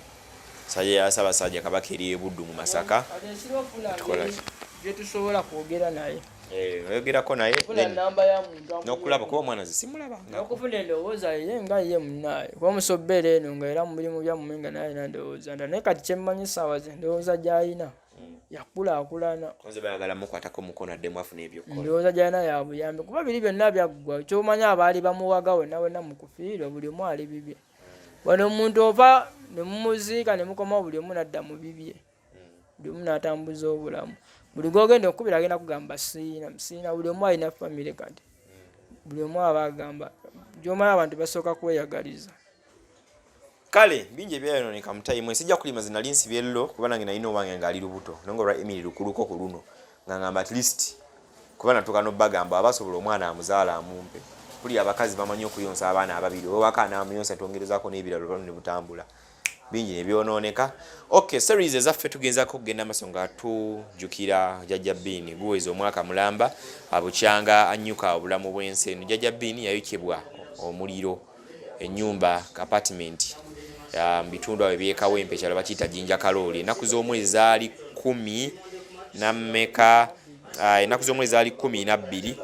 B: sajja ya Ssaabasajja Kabaka eri e Buddu mu Masaka.
C: Kati ekiri ofuna
B: Tukola
C: ngeri gyetusobola kwogera naye.
B: Eh, oyogerako naye.
C: Ofuna
B: then
C: namba ya muntu
B: n'okulaba kuba omwana ze simulaba.
C: N'okufuna endowooza ye nga ye munnaaye, kuba omusobeera eno nga era mu mirimu byammwe nga naye alina ndowooza ndala, naye kati kyemmanyi essaawa ze ndowooza gy'alina yakulaakulana.
B: Nze bayagala mukwatako mukono addemu afune ebyokukola.
C: Ndowooza gy'alina ya buyambi, kuba biri byonna byaggwa. Kyomanyi abaali bamuwaga wonna wonna mu kufiirwa, buli omu ali bibye. Wano omuntu ova ne mumuziika ne mukomawo, buli omu n'adda mu bibye, buli omu n'atambuza obulamu. Buli gw'ogenda okukubira agenda kugamba, "Siina, siina." Buli omu alina famire, kati buli omu aba agamba gyomanyi abantu basooka kweyagaliza.
B: Kale bingi ebyayononeka mu time. Sijja kulima ze nali nsibye lo kuba nange nalina owange ng'ali lubuto, naye nga olwa Emily lukuluko ku luno nga ngamba at least kuba natuuka n'obbagamba abasobola omwana amuzaala amumpe. Buli abakazi bamanyi okuyonsa abaana ababiri, owaka anaamuyonsa twongerezaako n'ebirala, olwano ne butambula bingi ne byonooneka. Okay, series ezaffe tugenzako okugenda maaso nga tujjukira Jjajja Biini. Guweza omwaka mulamba abukyanga annyuka obulamu bw'ensi eno. Jjajja Biini yayokebwa omuliro ennyumba apartment mu bitundu awo ebyekawempe, ekyalo bakiyita Jinja Kalooli. Ennaku z'omwezi zaali 10 na mmeka? Ennaku z'omwezi zaali 12.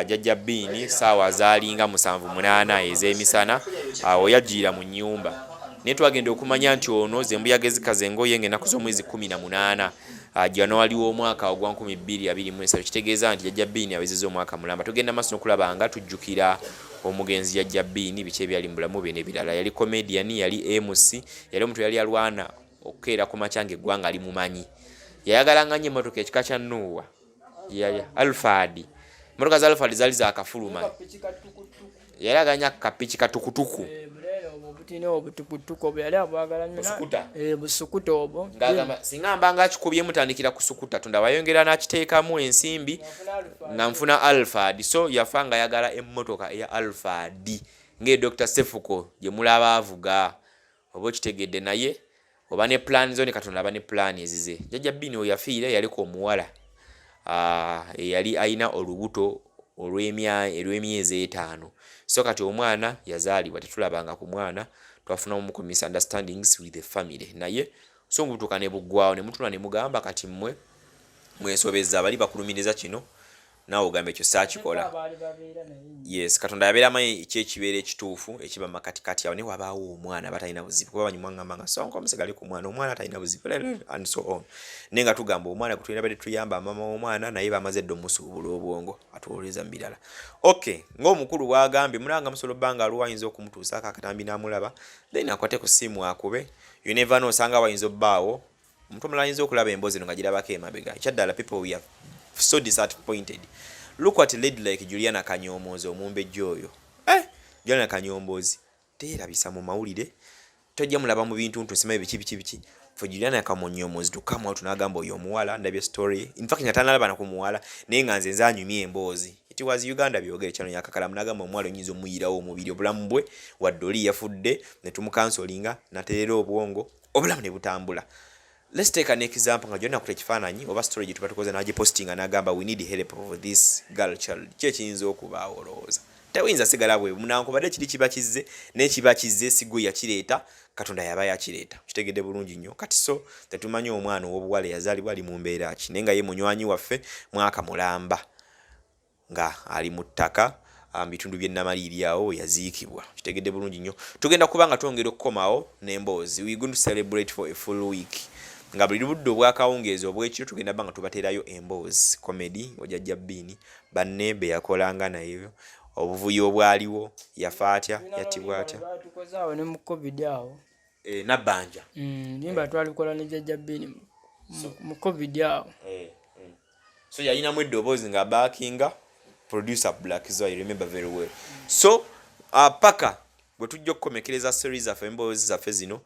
B: Jjajja Biini saawa zaalinga 7:08 ez'emisana awo yajjiira mu nnyumba, naye twagenda okumanya nti ono zembuyaga ezikaza engoye ng'ennaku z'omwezi 18 January w'omwaka ogwa 2023. Kitegeeza nti Jjajja Biini awezezza omwaka mulamba. Tugenda maaso n'okulaba nga tujjukira omugenzi Jjajja Biini, biki ebyali mu bulamu bwe n'ebirala. Yali comedian, yali MC, yali omuntu yali alwana okukeera ku makya ng'eggwanga limumanyi. Yayagalanga nnyo emmotoka ekika kya Noah yali Alphard. Emmotoka za Alphard zaali zakafuluma. Yali aganya kapiki katukutuku.
C: Obutini obutukutuku obwo yali abwagala nnyo.
B: Busukuta.
C: Eh, busukuta obwo.
B: Ng'agamba singa mba nga akikubye mutandikira kusukuta tunda wayongera n'akiteekamu ensimbi nga nfuna Alphard. So yafa nga ayagala emmotoka eya Alphard ng'e Dr Sefuko gye mulaba avuga, oba okitegedde. Naye oba ne plan zo ne Katonda aba ne plan ezize. Jjajja Biini we yafiira yaleka omuwala eyali alina olubuto olw'emyezi 5. So kati omwana yazaalibwa tetulabanga ku mwana, twafunamu ku misunderstandings with the family, naye so butuuka ne buggwawo ne mutula ne mugamba kati mmwe mwesobezza, bali bakulumiriza kino, naawe ogamba ekyo saakikola.
C: Abaali babeera naye nnyo.
B: Yes, Katonda yabeera amanyi ki ekibeera ekituufu ekiba makatikati awo. Naye wabaawo omwana abatalina buzibu, kuba banyumwa ngamba nga sonka omusigale ku mwana, omwana atalina buzibu and so on, naye nga tugamba omwana gwe tulina badde tuyamba mama w'omwana, naye bamaze dda omusuubula obwongo atuwolereza mu birala. Okay, ng'omukulu bw'agambye, mulanga musobola obba nga aliwo ayinza okumutuusaako akatambi n'amulaba, then akwate ku ssimu akube. You never know, osanga wayinza obbaawo omuntu omulala ayinza okulaba emboozi eno nga girabako emabega. Ekyaddala, people, we are so disappointed. Look at lady like Juliana Kanyomozi, omumbejja oyo. Eh, Juliana Kanyombozi teerabisa mu mawulire, tojja mulaba mu bintu ntu simanyi biki biki biki. For Juliana Kamonyomozi to come out n'agamba oyo omuwala ndabye story, in fact nga tanalaba na ku muwala, naye nga nze nzanyumya emboozi. It was Uganda Byogere kyano yakakalamu n'agamba omuwala oyinza omuyirawo omubiri, obulamu bwe wadde oli yafudde ne tumukansolinga nateerera obwongo, obulamu ne butambula. Let's take an example nga jonna kuta ekifaananyi oba story gye tuba tukoze n'agipostinga n'agamba, "We need help of this girl child." Ki ekiyinza okubaawo olowooza? Tewuyinza sigala bwe munankubadde kiri kiba kizze, naye kiba kizze si gwe yakireeta, Katonda yaba yakireeta. Kitegedde bulungi nnyo. Kati so tetumanyi omwana ow'obuwala eyazaalibwa ali mu mbeera ki, naye nga ye munywanyi waffe mwaka mulamba nga ali mu ttaka mu bitundu by'e Namaliiri awo we yaziikibwa. Kitegedde bulungi nnyo. Tugenda kuba nga twongera okukomawo n'emboozi. We going to celebrate for a full week. Nga buli budde obw'akawungeezi obw'ekiro tugenda ba nga tubateerayo emboozi, comedy wa Jajja Bbiini, banne be yakolanga naye, obuvuyo obwaliwo, yafa atya, yattibwa atya.
C: Tukoze awo ne mu COVID awo.
B: Eh, Nabbanja.
C: Limba twalikola ne Jajja Bbiini mu COVID awo.
B: Eh. So yalinamu eddoboozi nga backinga producer Black Zo, I remember very well. So paka bwe tujja okukomekereza stories zaffe, emboozi zaffe zino,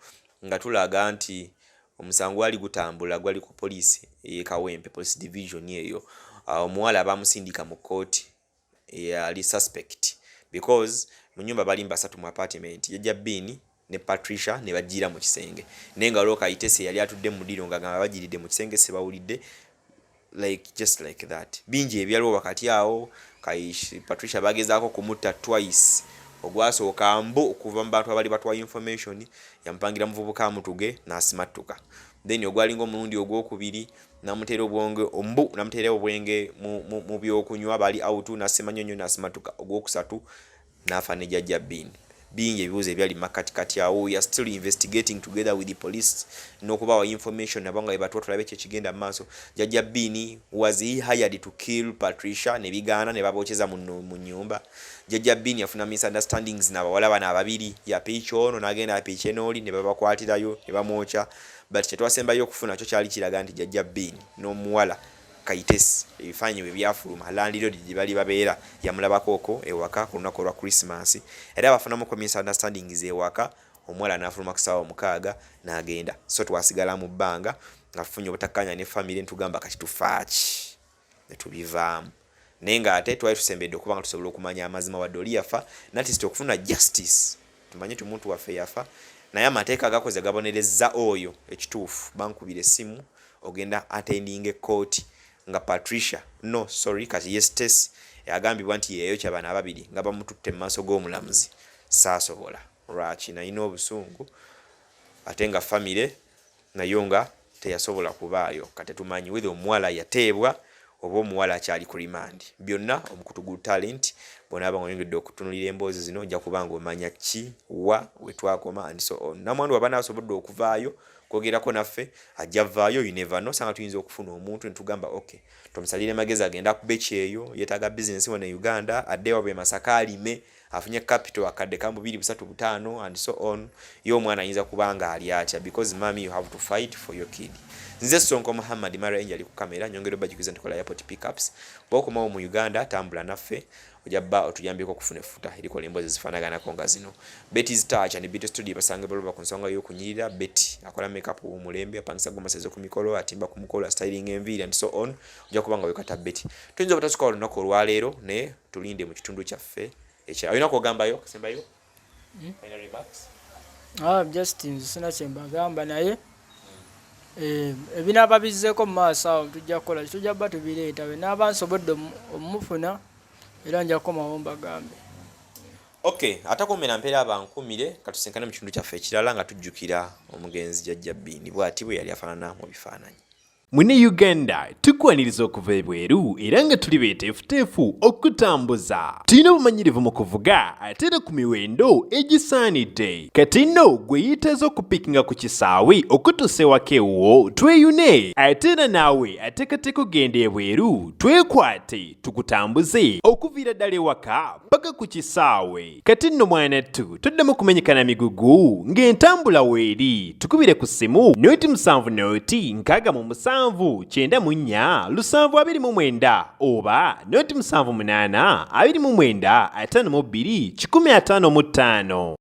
B: nga tulaga nti omusango gwali gutambula, gwali ku poliisi ey'e Kawempe Police Division eyo. Omuwala bamusindika mu kkooti eyali suspect because mu nyumba bali basatu mu apartment, Jajja Bbiini ne Patricia ne bajjira mu kisenge, naye nga waliwo Kayitesi yali atudde mu ddiro nga gamba bajiridde mu kisenge sebawulidde, like just like that. Bingi ebyaliwo wakati awo. Patricia bagezaako kumutta twice. Ogwasooka mbu okuva mu bantu abali batwa information, yamupangira muvubuka amutuge n'asimattuka. Then ogwalinga omulundi ogwokubiri namuteera obwonge ombu namuteera obwenge mu byokunywa, bali out, nasima nnyo nnyo n'asimattuka. Ogwokusatu n'afa ne Jajja Bbiini. Bingi ebibuuzo ebyali makatikati awo. We are still investigating together with the police n'okubawa information nabo nga bebatuwa, tulabe ki ekigenda mu maaso. Jajja Bbiini, was he hired to kill Patricia ne bigaana ne babookeza mu nnyumba? Jajja Bbiini yafuna misunderstandings n'abawala bano ababiri, yapiica ono n'agenda apiice n'oli ne babakwatirayo ne bamwokya. But kyetwasembayo okufuna kyo kyali kiraga nti Jajja Bbiini n'omuwala Kaitesi, ebifaananyi bwe byafuluma, landlord gye bali babeera yamulabako okwo ewaka ku lunaku olwa Christmas, era bafunamuko misunderstandings ewaka, omuwala n'afuluma ku ssaawa 6 n'agenda. So twasigala mu bbanga nga tufunye obutakkaanya ne famire, ntugamba kati tufaaki ne tubivaamu, naye ng'ate twali tusembedde okuba nga tusobola okumanya amazima, wadde oli yafa, natist okufuna justice, tumanye nti omuntu waffe yafa, naye amateeka gakoze gabonereza oyo. Ekituufu bankubira essimu ogenda attending ekkooti nga Patricia, no sorry, kati ye Stacy agambibwa nti yeyayokya bano ababiri, nga bamututte mu maaso g'omulamuzi. Saasobola. Lwaki? Nalina obusungu, ate nga famire nayo nga teyasobola kubaayo. Kati tumanyi whether omuwala yateebwa oba omuwala akyali ku remand. Byonna omukutu gu talent bwonaaba nga oyongedde okutunulira emboozi zino, ojja kuba nga omanya ki wa wetwakoma and so on. Namwandu waba naasobodde okuvaayo kwogerako naffe, ajja vaayo. You never know, sanga tuyinza okufuna omuntu netugamba okay, tumusalire magezi agenda akuba ekyeyo, yeetaaga bizinesi wano e Uganda, adde wabwe Masaka alime, afunye capital akadde ka 2, 3, 5 and so on. Ye omwana ayinza kuba nga ali atya? Because mami, you have to fight for your kid. Nze Sonko Muhammad Mara Enje ali ku kamera. Nyongera obajukiza nti kola airport pickups. Bwokomawo mu Uganda, tambula naffe, ojja bba otuyambyeko okufuna effuta erikola emboozi ezifaanaganako nga zino. Betty's Touch and Beauty Studio basanga baluba ku nsonga y'okunyirira. Betty akola makeup w'omulembe, apangisa gomasi ku mikolo, atimba ku mukolo, styling enviiri and so on. Ojja kuba nga wekata Betty. Tuyinza obutasukawo olunaku olwaleero, naye tulinde mu kitundu kyaffe ekya olina kwogambayo kasembayo. Final remarks?
C: Ah, just nze sina kyembagamba, naye ebinaaba bizzeeko mu maaso awo tujja kukola, tujja bba tubireeta. Bwe naaba nsobodde omufuna, era nja kukomawo mbagambe.
B: Okay, atakumira mpeera abankumire. Katusinkane mu kitundu kyaffe ekirala nga tujjukira omugenzi Jajja Bbiini bw'ati bwe yali afaanana mu bifaananyi.
A: Mune Uganda, tukwaniriza okuva ebweru era nga tuli beeteefuteefu okutambuza. Tulina obumanyirivu mu kuvuga ate era ku miwendo egisaanidde. Kati nno gwe yeetaaza okupiikinga ku kisaawe okutuusa ewaka ewuwo, tweyune. Ate era naawe ateekateeka okugenda ebweru, twekwate tukutambuze okuviira ddala ewaka paka ku kisaawe. Kati nno mwanattu, toddamu kumenyekana migugu ng'entambula weeri. Tukubire ku ssimu 0 7 0 67 94 729 oba 0 78 29 52 155.